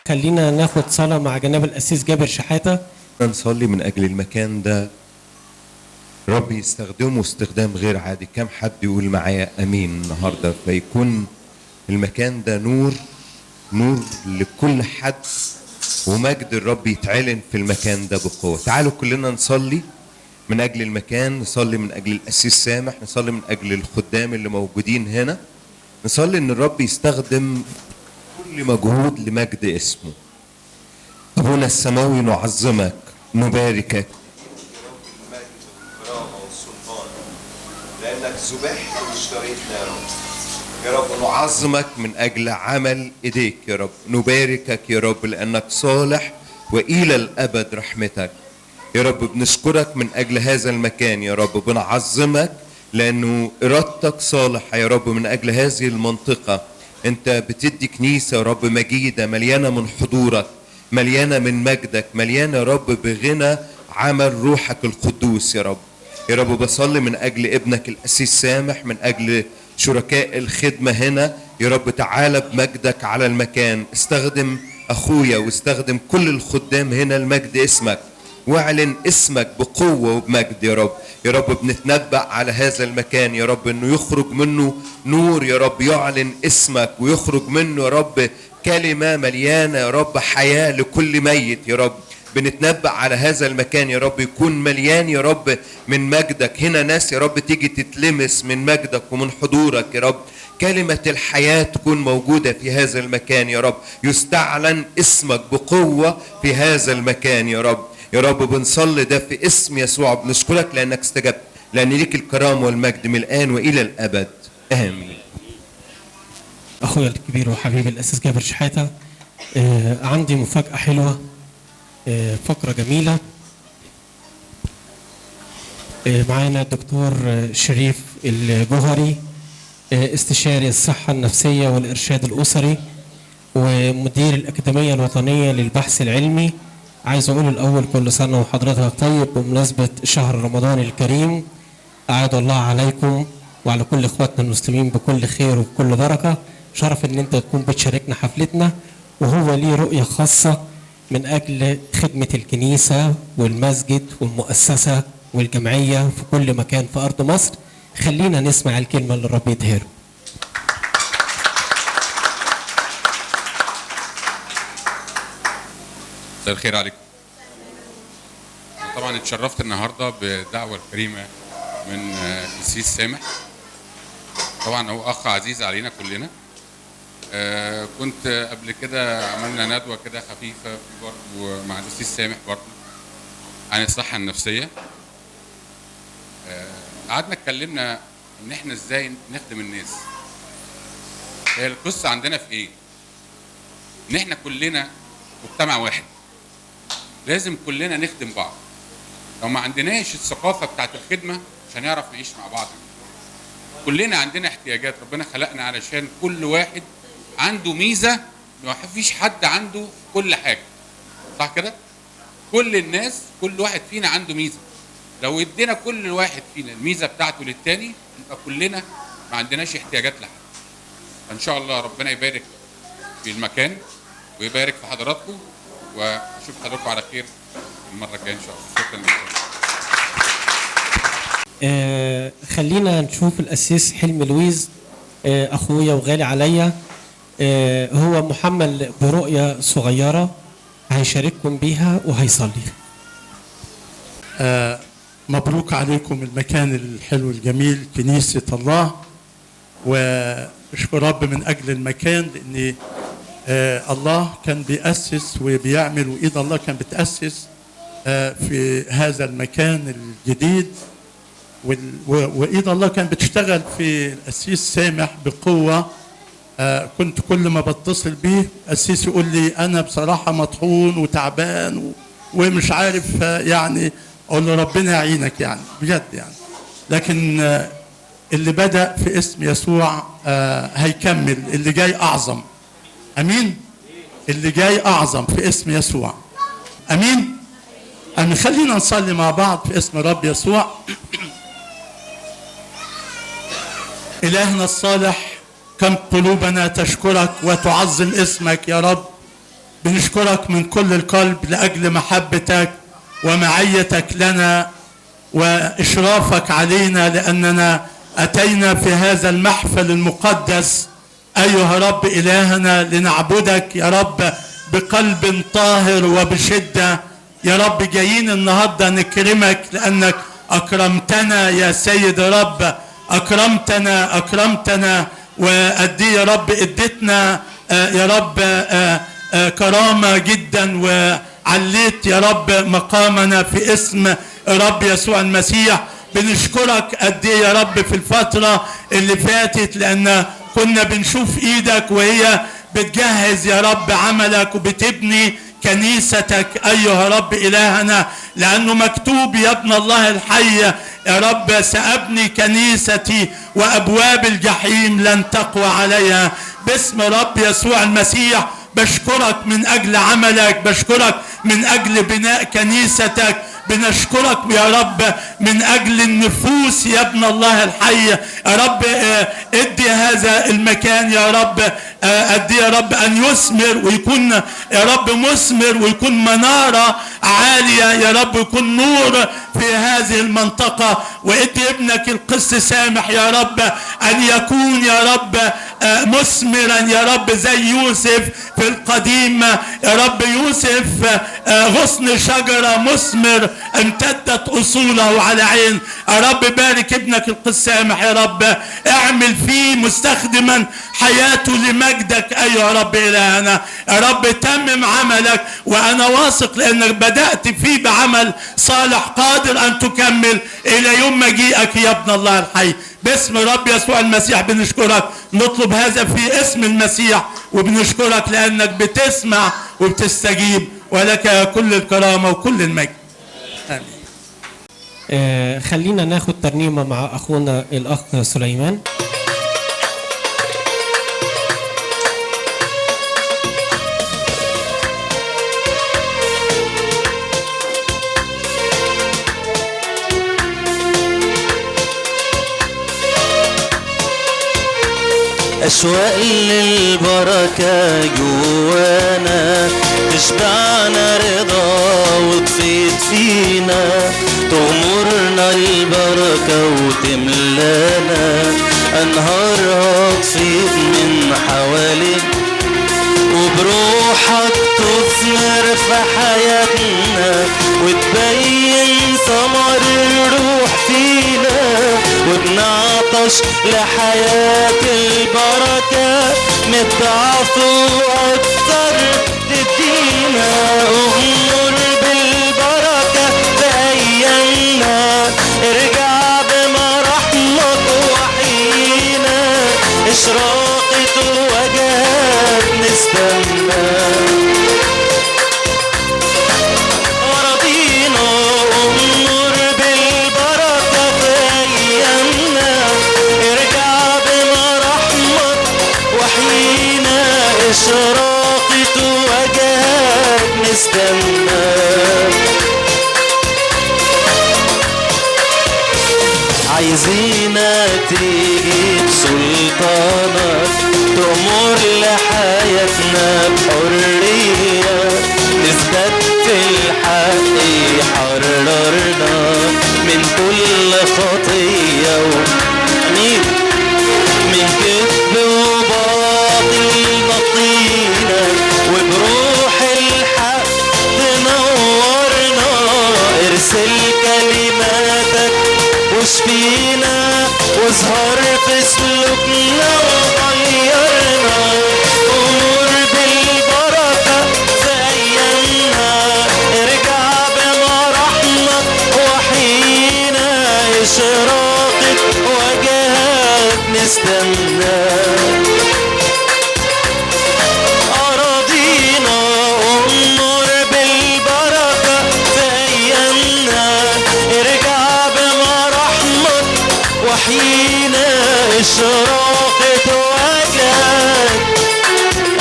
خلينا ناخد صلاة مع جناب القسيس جابر شحاتة. نصلي من أجل المكان ده، رب يستخدمه استخدام غير عادي. كم حد يقول معايا أمين النهاردة؟ فيكون المكان ده نور، نور لكل حد، ومجد الرب يتعلن في المكان ده بقوة. تعالوا كلنا نصلي من أجل المكان، نصلي من أجل القسيس سامح، نصلي من أجل الخدام اللي موجودين هنا، نصلي إن الرب يستخدم كل مجهود لمجد اسمه. أبونا السماوي نعظمك، نباركك لأنك ذبحت واشتريتنا يا رب. يا رب نعظمك من أجل عمل إيديك يا رب، نباركك يا رب لأنك صالح وإلى الأبد رحمتك يا رب. بنشكرك من أجل هذا المكان يا رب، بنعظمك لأنه إرادتك صالحة يا رب من أجل هذه المنطقة. أنت بتدي كنيسة يا رب مجيدة، مليانة من حضورك، مليانة من مجدك، مليانة يا رب بغنى عمل روحك القدوس يا رب. يا رب بصلي من أجل ابنك القسيس سامح، من أجل شركاء الخدمة هنا يا رب. تعالى بمجدك على المكان، استخدم أخويا واستخدم كل الخدام هنا لمجد اسمك، واعلن اسمك بقوة وبمجد يا رب. يا رب بنتنبأ على هذا المكان يا رب انه يخرج منه نور يا رب، يعلن اسمك ويخرج منه يا رب كلمة مليانة يا رب حياة لكل ميت يا رب. بنتنبأ على هذا المكان يا رب يكون مليان يا رب من مجدك. هنا ناس يا رب تيجي تتلمس من مجدك ومن حضورك يا رب. كلمة الحياة تكون موجودة في هذا المكان يا رب، يستعلن اسمك بقوة في هذا المكان يا رب. يا رب بنصلي ده في اسم يسوع، بنشكرك لأنك استجبت، لأن ليك الكرامة والمجد من الآن وإلى الأبد، آمين. أخويا الكبير وحبيبي الأسيس جابر شحاتة، عندي مفاجأة حلوة، فقرة جميلة. معانا الدكتور شريف الجوهري، استشاري الصحة النفسية والإرشاد الأسري ومدير الأكاديمية الوطنية للبحث العلمي. عايز أقول الأول كل سنة وحضرتك طيب بمناسبة شهر رمضان الكريم. أعاد الله عليكم وعلى كل إخواتنا المسلمين بكل خير وبكل بركة. شرف ان انت تكون بتشاركنا حفلتنا، وهو ليه رؤية خاصة من اجل خدمة الكنيسة والمسجد والمؤسسة والجمعية في كل مكان في ارض مصر. خلينا نسمع الكلمة اللي الرب يديها له. مساء الخير عليكم. طبعا اتشرفت النهارده بالدعوة الكريمة من القسيس سامح. طبعا هو اخ عزيز علينا كلنا. كنت قبل كده عملنا ندوه كده خفيفة برضه مع القسيس سامح برضه عن الصحة النفسية. قعدنا اتكلمنا ان احنا ازاي نخدم الناس. هي القصة عندنا في ايه؟ ان احنا كلنا مجتمع واحد، لازم كلنا نخدم بعض. لو ما عندناش الثقافة بتاعت الخدمة مش هنعرف نعيش مع بعض. كلنا عندنا احتياجات، ربنا خلقنا علشان كل واحد عنده ميزة، ما فيش حد عنده كل حاجة، صح كده؟ كل الناس، كل واحد فينا عنده ميزة. لو ادينا كل واحد فينا الميزة بتاعته للتاني يبقى كلنا ما عندناش احتياجات لحد. فان شاء الله ربنا يبارك في المكان ويبارك في حضراتكم، واشوف حضراتكم على خير المرة الجاية ان شاء الله. شكرا لكم. خلينا نشوف القسيس حلمي لويز، اخويا وغالي عليا. هو محمل برؤية صغيرة هيشارككم بيها وهيصلي. مبروك عليكم المكان الحلو الجميل كنيسة الله، واشكر رب من أجل المكان، لأن الله كان بيأسس وبيعمل، وإيد الله كان بتأسس في هذا المكان الجديد، وإيد الله كان بتشتغل في القسيس سامح بقوة. كنت كل ما بتصل بيه القسيس يقول لي أنا بصراحة مطحون وتعبان ومش عارف، يعني أقول له ربنا يعينك يعني بجد يعني. لكن اللي بدأ في اسم يسوع هيكمل، اللي جاي أعظم. أمين؟ اللي جاي أعظم في اسم يسوع. أمين؟ أمين. خلينا نصلي مع بعض في اسم رب يسوع. إلهنا الصالح، كم قلوبنا تشكرك وتعظم اسمك يا رب. بنشكرك من كل القلب لأجل محبتك ومعيتك لنا وإشرافك علينا، لأننا أتينا في هذا المحفل المقدس أيها رب إلهنا لنعبدك يا رب بقلب طاهر وبشدة. يا رب جايين النهاردة نكرمك لأنك أكرمتنا يا سيد رب، أكرمتنا أكرمتنا، وأدي يا رب اديتنا يا رب كرامة جدا، وعليت يا رب مقامنا في اسم رب يسوع المسيح. بنشكرك قد ايه يا رب في الفترة اللي فاتت، لأن كنا بنشوف ايدك وهي بتجهز يا رب عملك وبتبني كنيستك أيها رب إلهنا، لأنه مكتوب يا ابن الله الحي يا رب سأبني كنيستي وأبواب الجحيم لن تقوى عليها. باسم رب يسوع المسيح بشكرك من أجل عملك، بشكرك من أجل بناء كنيستك، بنشكرك يا رب من أجل النفوس يا ابن الله الحي. يا رب ادي هذا المكان يا رب، ادي يا رب أن يثمر ويكون يا رب مثمر ويكون منارة عالية يا رب، ويكون نور في هذه المنطقة. وادي ابنك القس سامح يا رب أن يكون يا رب مثمرا يا رب زي يوسف في القديم يا رب. يوسف غصن شجرة مثمر امتدت أصوله على عين. يا رب بارك ابنك القس سامح يا رب، اعمل فيه مستخدما حياته لمجدك أيها رب إلهنا. يا رب تمم عملك، وأنا واثق لأنك بدأت فيه بعمل صالح قادر أن تكمل إلى يوم مجيئك يا ابن الله الحي. باسم رب يسوع المسيح بنشكرك، نطلب هذا في اسم المسيح، وبنشكرك لأنك بتسمع وبتستجيب، ولك كل الكرامة وكل المجد. آمين. خلينا ناخد ترنيمة مع أخونا الأخ سليمان. أشواق للبركة جوانا، تشبعنا رضا وتفيض فينا، تغمرنا البركة وتملانا، أنهارها تفيض من حوالينا، وبروحك تثمر في حياتنا، وتبين ثمر الروح فينا، وبنعطش لحياة البركة، من الضعف وأكتر تدينا. أغمر بالبركة في أيامنا، ارجع بمراحمك وحينا، إشراقة وجهك نستنى. أراضينا أمر بالبركة في أيامنا، ارجع بمراحمك وحينا، إشراقة وجهك نستنى. عايزينك تيجي بسلطانك، تأمر لحياتنا بحرية، نثبت في الحق يحررنا من كل خطية، وأمين من كذب وباطل نقينا، وبروح الحق تنورنا. ارسل كلماتك واشفينا، واظهر في سلوكنا وغيرنا. أمور بالبركة في أيامنا، ارجع بمراحمك وحينا، إشراقة وجهك نستنى. أراضينا أمور بالبركة في أيامنا، ارجع بمراحمك وحينا، إشراقة وجهك.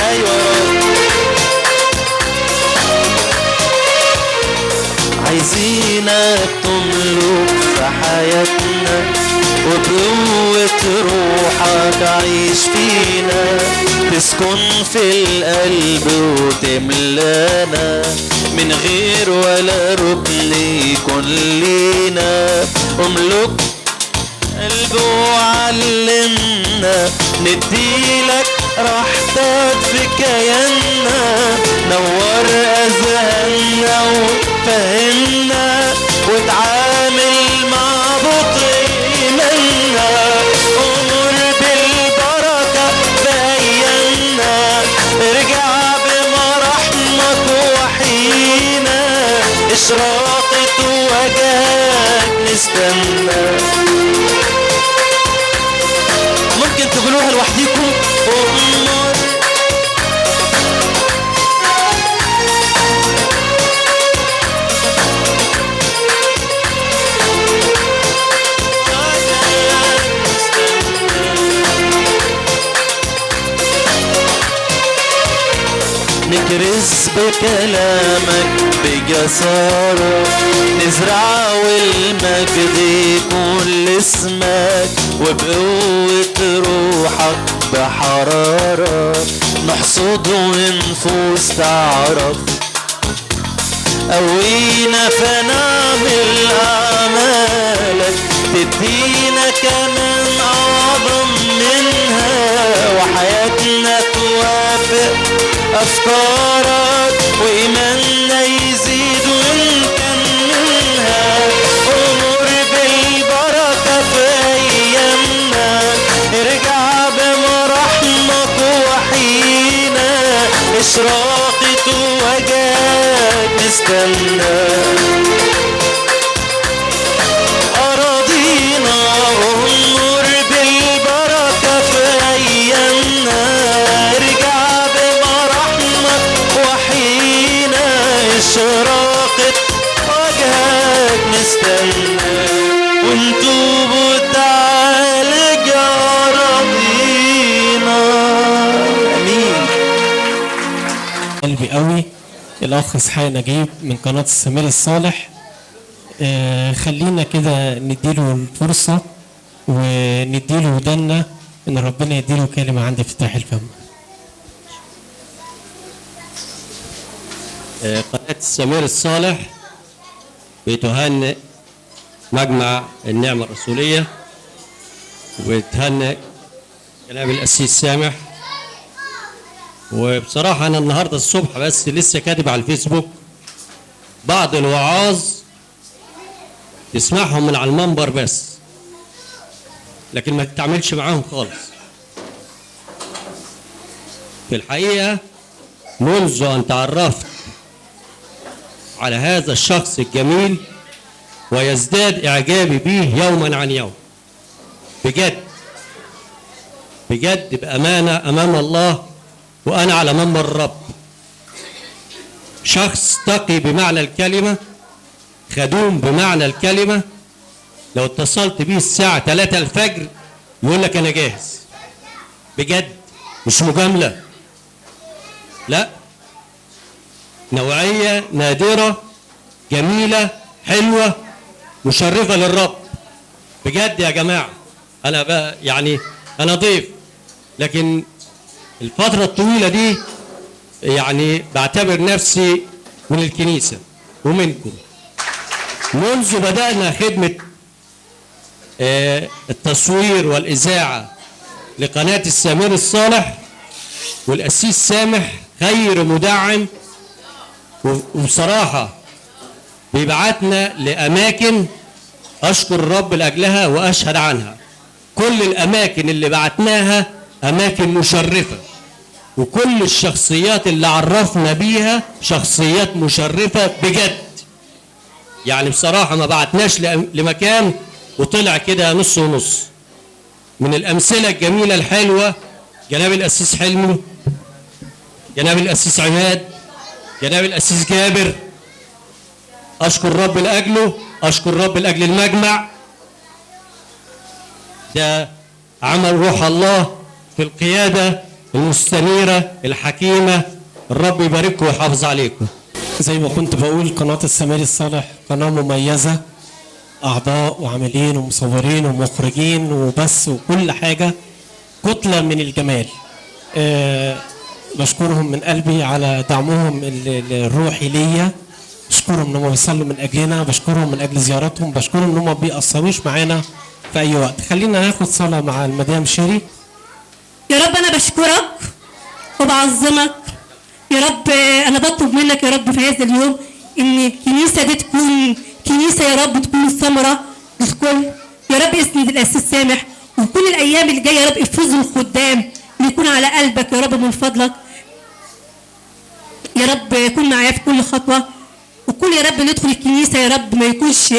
أيوة عايزينك تملك في حياتنا، وبقوة روحك عيش فينا، تسكن في القلب وتملانا، من غير ولا ركن يكون لينا. املك قلب وعلمنا نديلك راحتك في كياننا، نور اذهاننا وفهمنا، وتعامل مع بطء ايماننا. امر بالبركة في ايامنا، ارجع بمراحمك وحينا، اشراقة وجهك نستنى. ممكن تقولوها لوحديكم. أمر نكرز بكلامك بجسارة، نزرع والمجد يكون لاسمك، وبقوة روحك بحرارة نحصد ونفوس تعرف. قوينا فنعمل أعمالك، تدينا كمان أعظم منها، وحياتنا توافق أفكارك، وإيماننا يزيد ونكملها. أمور بالبركة في أيامنا، ارجع بمراحمك وحينا، إشراقة وجهك نستنى. أراضينا أمور بالبركة في أيامنا، ارجع بمراحمك وحينا، إشراقة وجهك نستنى. ونتوب وتعالج أراضينا. أمين. قلبي قوي الأخ إسحاق نجيب من قناة السمير الصالح. خلينا كده نديله الفرصة ونديله ودنا إن ربنا يديله كلمة عند افتتاح الفم. قناة السمير الصالح بتهنئ مجمع النعمة الرسولية، وبتهنئ جناب القسيس سامح. وبصراحة أنا النهاردة الصبح بس لسه كاتب على الفيسبوك بعض الوعاظ تسمعهم من على المنبر بس، لكن ما تتعاملش معاهم خالص. في الحقيقة منذ أن تعرفت على هذا الشخص الجميل ويزداد إعجابي به يوما عن يوم، بجد بجد بأمانة أمام الله وأنا على منبر الرب، شخص تقي بمعنى الكلمة، خدوم بمعنى الكلمة. لو اتصلت بيه الساعة 3 الفجر يقول لك أنا جاهز، بجد مش مجاملة، لا، نوعية نادرة جميلة حلوة مشرفة للرب بجد يا جماعة. أنا بقى يعني أنا ضيف، لكن الفترة الطويلة دي يعني بعتبر نفسي من الكنيسة ومنكم. منذ بدأنا خدمة التصوير والإذاعة لقناة السمير الصالح والقسيس سامح خير مدعم، وبصراحة بيبعتنا لأماكن أشكر الرب لأجلها وأشهد عنها. كل الأماكن اللي بعتناها أماكن مشرفة، وكل الشخصيات اللي عرفنا بيها شخصيات مشرفة بجد. يعني بصراحة ما بعتناش لمكان وطلع كده نص ونص. من الأمثلة الجميلة الحلوة جناب القسيس حلمي، جناب القسيس عماد، جناب القسيس جابر. أشكر الرب لأجله، أشكر الرب لأجل المجمع ده. عمل روح الله في القيادة المستنيرة الحكيمة. الرب يبارككم ويحافظ عليكم. زي ما كنت بقول، قناة السمير الصالح قناة مميزة، أعضاء وعاملين ومصورين ومخرجين وبس وكل حاجة، كتلة من الجمال. بشكرهم من قلبي على دعمهم الروحي ليا، بشكرهم ان هم بيصلوا من اجلنا، بشكرهم من اجل زيارتهم، بشكرهم ان هم ما بيقصروش معانا في اي وقت. خلينا ناخد صلاة مع المدام شيري. يا رب انا بشكرك وبعظمك يا رب. انا بطلب منك يا رب في هذا اليوم ان الكنيسة دي تكون كنيسة يا رب، تكون ثمره للكل يا رب. اسند القسيس سامح، وكل الايام اللي جاية يا رب افرز الخدام اللي يكون على قلبك يا رب من فضلك يا رب. كن معايا في كل خطوة، وكل يا رب ندخل الكنيسة يا رب ما يكونش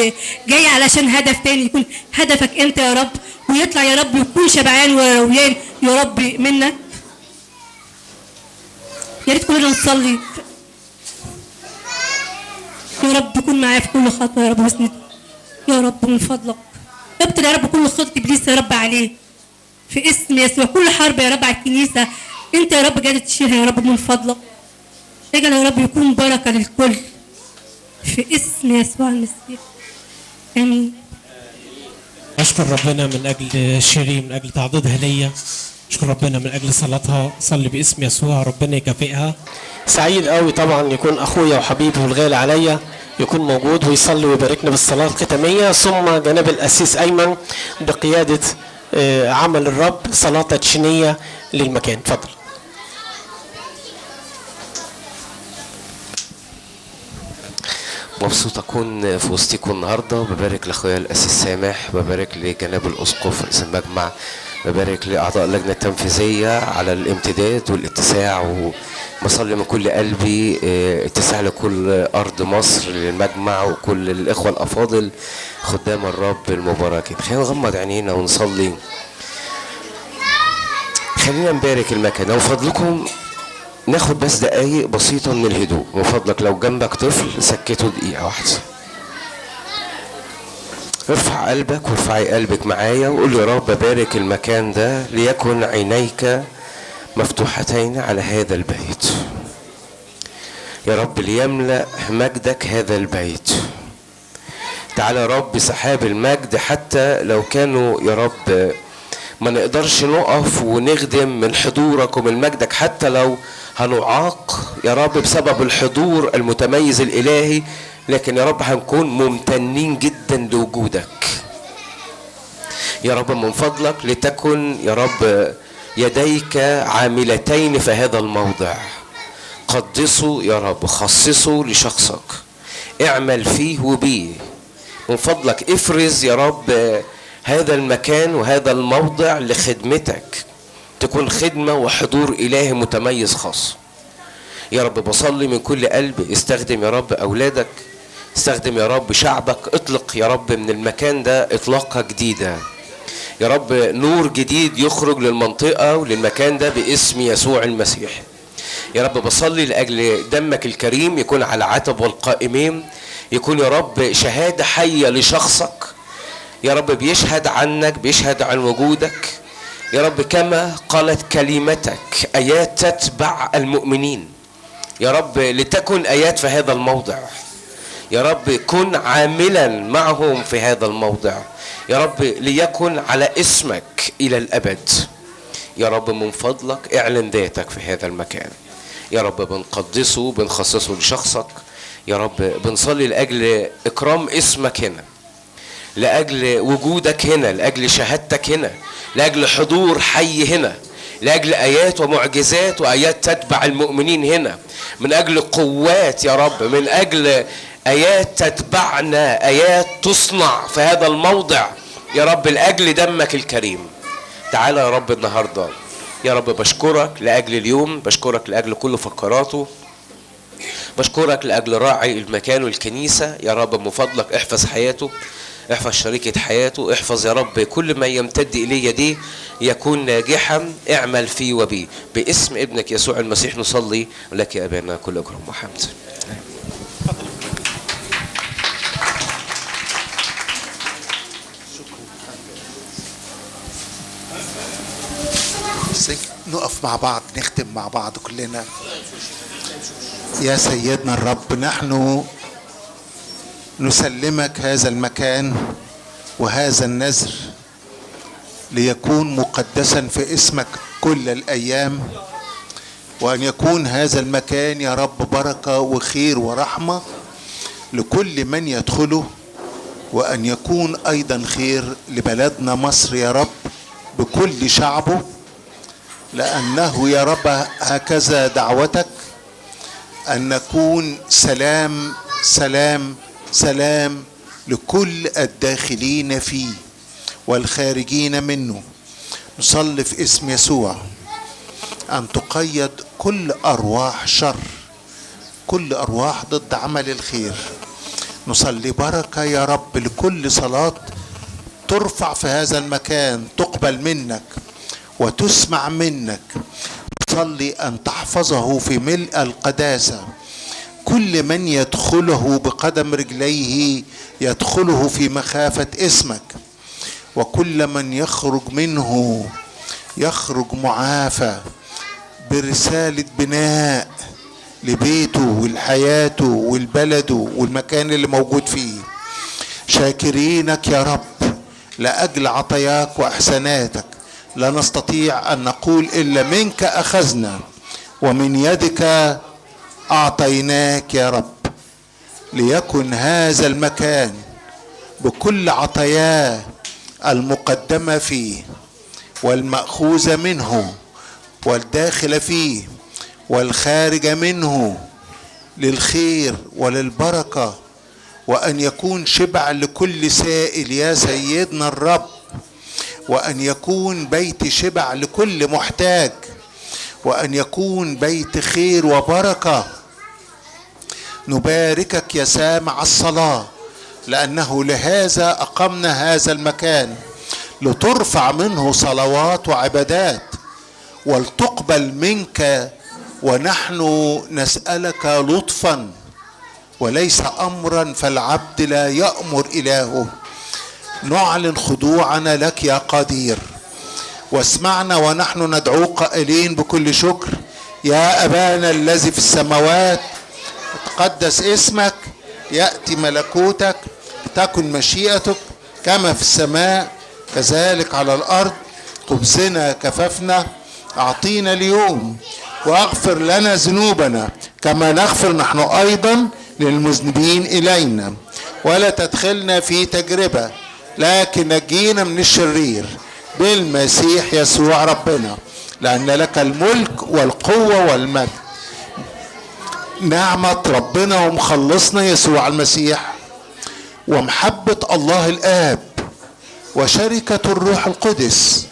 جاي علشان هدف تاني، يكون هدفك انت يا رب، ويطلع يا رب يكون شبعان ورويان يا رب منك. يا ريت كلنا نصلي يا رب. كن معايا في كل خطوة يا رب، واسند يا رب من فضلك. ابطل يا رب كل خطه ابليس يا رب عليه في اسم يسوع. كل حرب يا رب على الكنيسة انت يا رب جاي تشيلها يا رب من فضلك. اجعل يا رب يكون بركة للكل في اسم يسوع المسيح، امين. اشكر ربنا من اجل شيري، من اجل تعضيدها ليا. اشكر ربنا من اجل صلاتها، صلي باسم يسوع ربنا يكافئها. سعيد قوي طبعا يكون اخويا وحبيبي والغالي عليا يكون موجود ويصلي ويباركنا بالصلاة الختامية، ثم جناب القسيس ايمن بقيادة عمل الرب صلاة تدشينيه للمكان. اتفضل. مبسوط اكون في وسطكم النهارده. ببارك لاخويا القسيس سامح، ببارك لجناب الاسقف رئيس المجمع، ببارك لاعضاء اللجنة التنفيذية على الامتداد والاتساع، وبصلي من كل قلبي اتساع لكل ارض مصر للمجمع وكل الاخوة الافاضل خدام الرب المباركين. خلينا نغمض عينينا ونصلي. خلينا نبارك المكان. لو فضلكم ناخد بس دقايق بسيطة من الهدوء. من فضلك لو جنبك طفل سكته دقيقة واحدة. ارفع قلبك وارفعي قلبك معايا وقول يا رب بارك المكان ده، ليكن عينيك مفتوحتين على هذا البيت يا رب، ليملأ مجدك هذا البيت. تعالى يا رب سحاب المجد، حتى لو كانوا يا رب ما نقدرش نقف ونخدم من حضورك ومن مجدك، حتى لو هنعاق يا رب بسبب الحضور المتميز الإلهي، لكن يا رب هنكون ممتنين جدا لوجودك يا رب. من فضلك لتكن يا رب يديك عاملتين في هذا الموضع. قدسه يا رب، خصصه لشخصك، اعمل فيه وبيه. من فضلك افرز يا رب هذا المكان وهذا الموضع لخدمتك، تكون خدمة وحضور إلهي متميز خاص يا رب. بصلي من كل قلب، استخدم يا رب أولادك، استخدم يا رب شعبك، اطلق يا رب من المكان ده اطلاقة جديدة يا رب، نور جديد يخرج للمنطقة وللمكان ده باسم يسوع المسيح يا رب. بصلي لأجل دمك الكريم يكون على عتب والقائمين، يكون يا رب شهادة حية لشخصك يا رب، بيشهد عنك، بيشهد عن وجودك يا رب، كما قالت كلمتك آيات تتبع المؤمنين يا رب. لتكن آيات في هذا الموضع يا رب، كن عاملا معهم في هذا الموضع يا رب، ليكن على اسمك إلى الأبد يا رب. من فضلك اعلن ذاتك في هذا المكان يا رب، بنقدسه بنخصصه لشخصك يا رب. بنصلي لأجل إكرام اسمك هنا، لأجل وجودك هنا، لأجل شهادتك هنا، لأجل حضور حي هنا، لأجل آيات ومعجزات وآيات تتبع المؤمنين هنا، من أجل قوات يا رب، من أجل آيات تتبعنا، آيات تصنع في هذا الموضع يا رب، لأجل دمك الكريم. تعالى يا رب النهاردة يا رب، بشكرك لأجل اليوم، بشكرك لأجل كل فقراته، بشكرك لأجل راعي المكان والكنيسة يا رب. من فضلك احفظ حياته، احفظ شريكة حياته، احفظ يا رب كل ما يمتد إليه يديه يكون ناجحا، اعمل فيه وبيه. باسم ابنك يسوع المسيح نصلي لك يا أبانا كل أكرم وحمد. نقف مع بعض، نختم مع بعض كلنا. يا سيدنا الرب، نحن نسلمك هذا المكان وهذا النذر ليكون مقدسا في اسمك كل الأيام، وأن يكون هذا المكان يا رب بركة وخير ورحمة لكل من يدخله، وأن يكون أيضا خير لبلدنا مصر يا رب بكل شعبه، لأنه يا رب هكذا دعوتك أن نكون سلام سلام سلام لكل الداخلين فيه والخارجين منه. نصلي في اسم يسوع أن تقيد كل أرواح شر، كل أرواح ضد عمل الخير. نصلي بركة يا رب لكل صلاة ترفع في هذا المكان، تقبل منك وتسمع منك. نصلي أن تحفظه في ملء القداسة، كل من يدخله بقدم رجليه يدخله في مخافة اسمك، وكل من يخرج منه يخرج معافى برسالة بناء لبيته ولحياته ولبلده والمكان اللي موجود فيه. شاكرينك يا رب لأجل عطاياك وإحساناتك، لا نستطيع أن نقول إلا منك أخذنا ومن يدك أعطيناك يا رب. ليكن هذا المكان بكل عطاياه المقدمة فيه والمأخوذة منه والداخل فيه والخارج منه للخير وللبركة، وأن يكون شبع لكل سائل يا سيدنا الرب، وأن يكون بيت شبع لكل محتاج، وأن يكون بيت خير وبركة. نباركك يا سامع الصلاة، لأنه لهذا أقمنا هذا المكان، لترفع منه صلوات وعبادات ولتقبل منك، ونحن نسألك لطفا وليس أمرا، فالعبد لا يأمر إلهه. نعلن خضوعنا لك يا قدير، واسمعنا ونحن ندعوك قائلين بكل شكر: يا أبانا الذي في السماوات، تقدس اسمك، يأتي ملكوتك، تكن مشيئتك كما في السماء كذلك على الأرض. خبزنا كففنا أعطينا اليوم، واغفر لنا ذنوبنا كما نغفر نحن أيضا للمذنبين إلينا، ولا تدخلنا في تجربة لكن نجينا من الشرير، بالمسيح يسوع ربنا، لأن لك الملك والقوة والمجد. نعمة ربنا ومخلصنا يسوع المسيح، ومحبة الله الآب، وشركة الروح القدس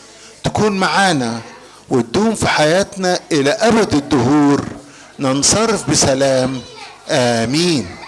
تكون معانا وتدوم في حياتنا إلى أبد الدهور. ننصرف بسلام، آمين.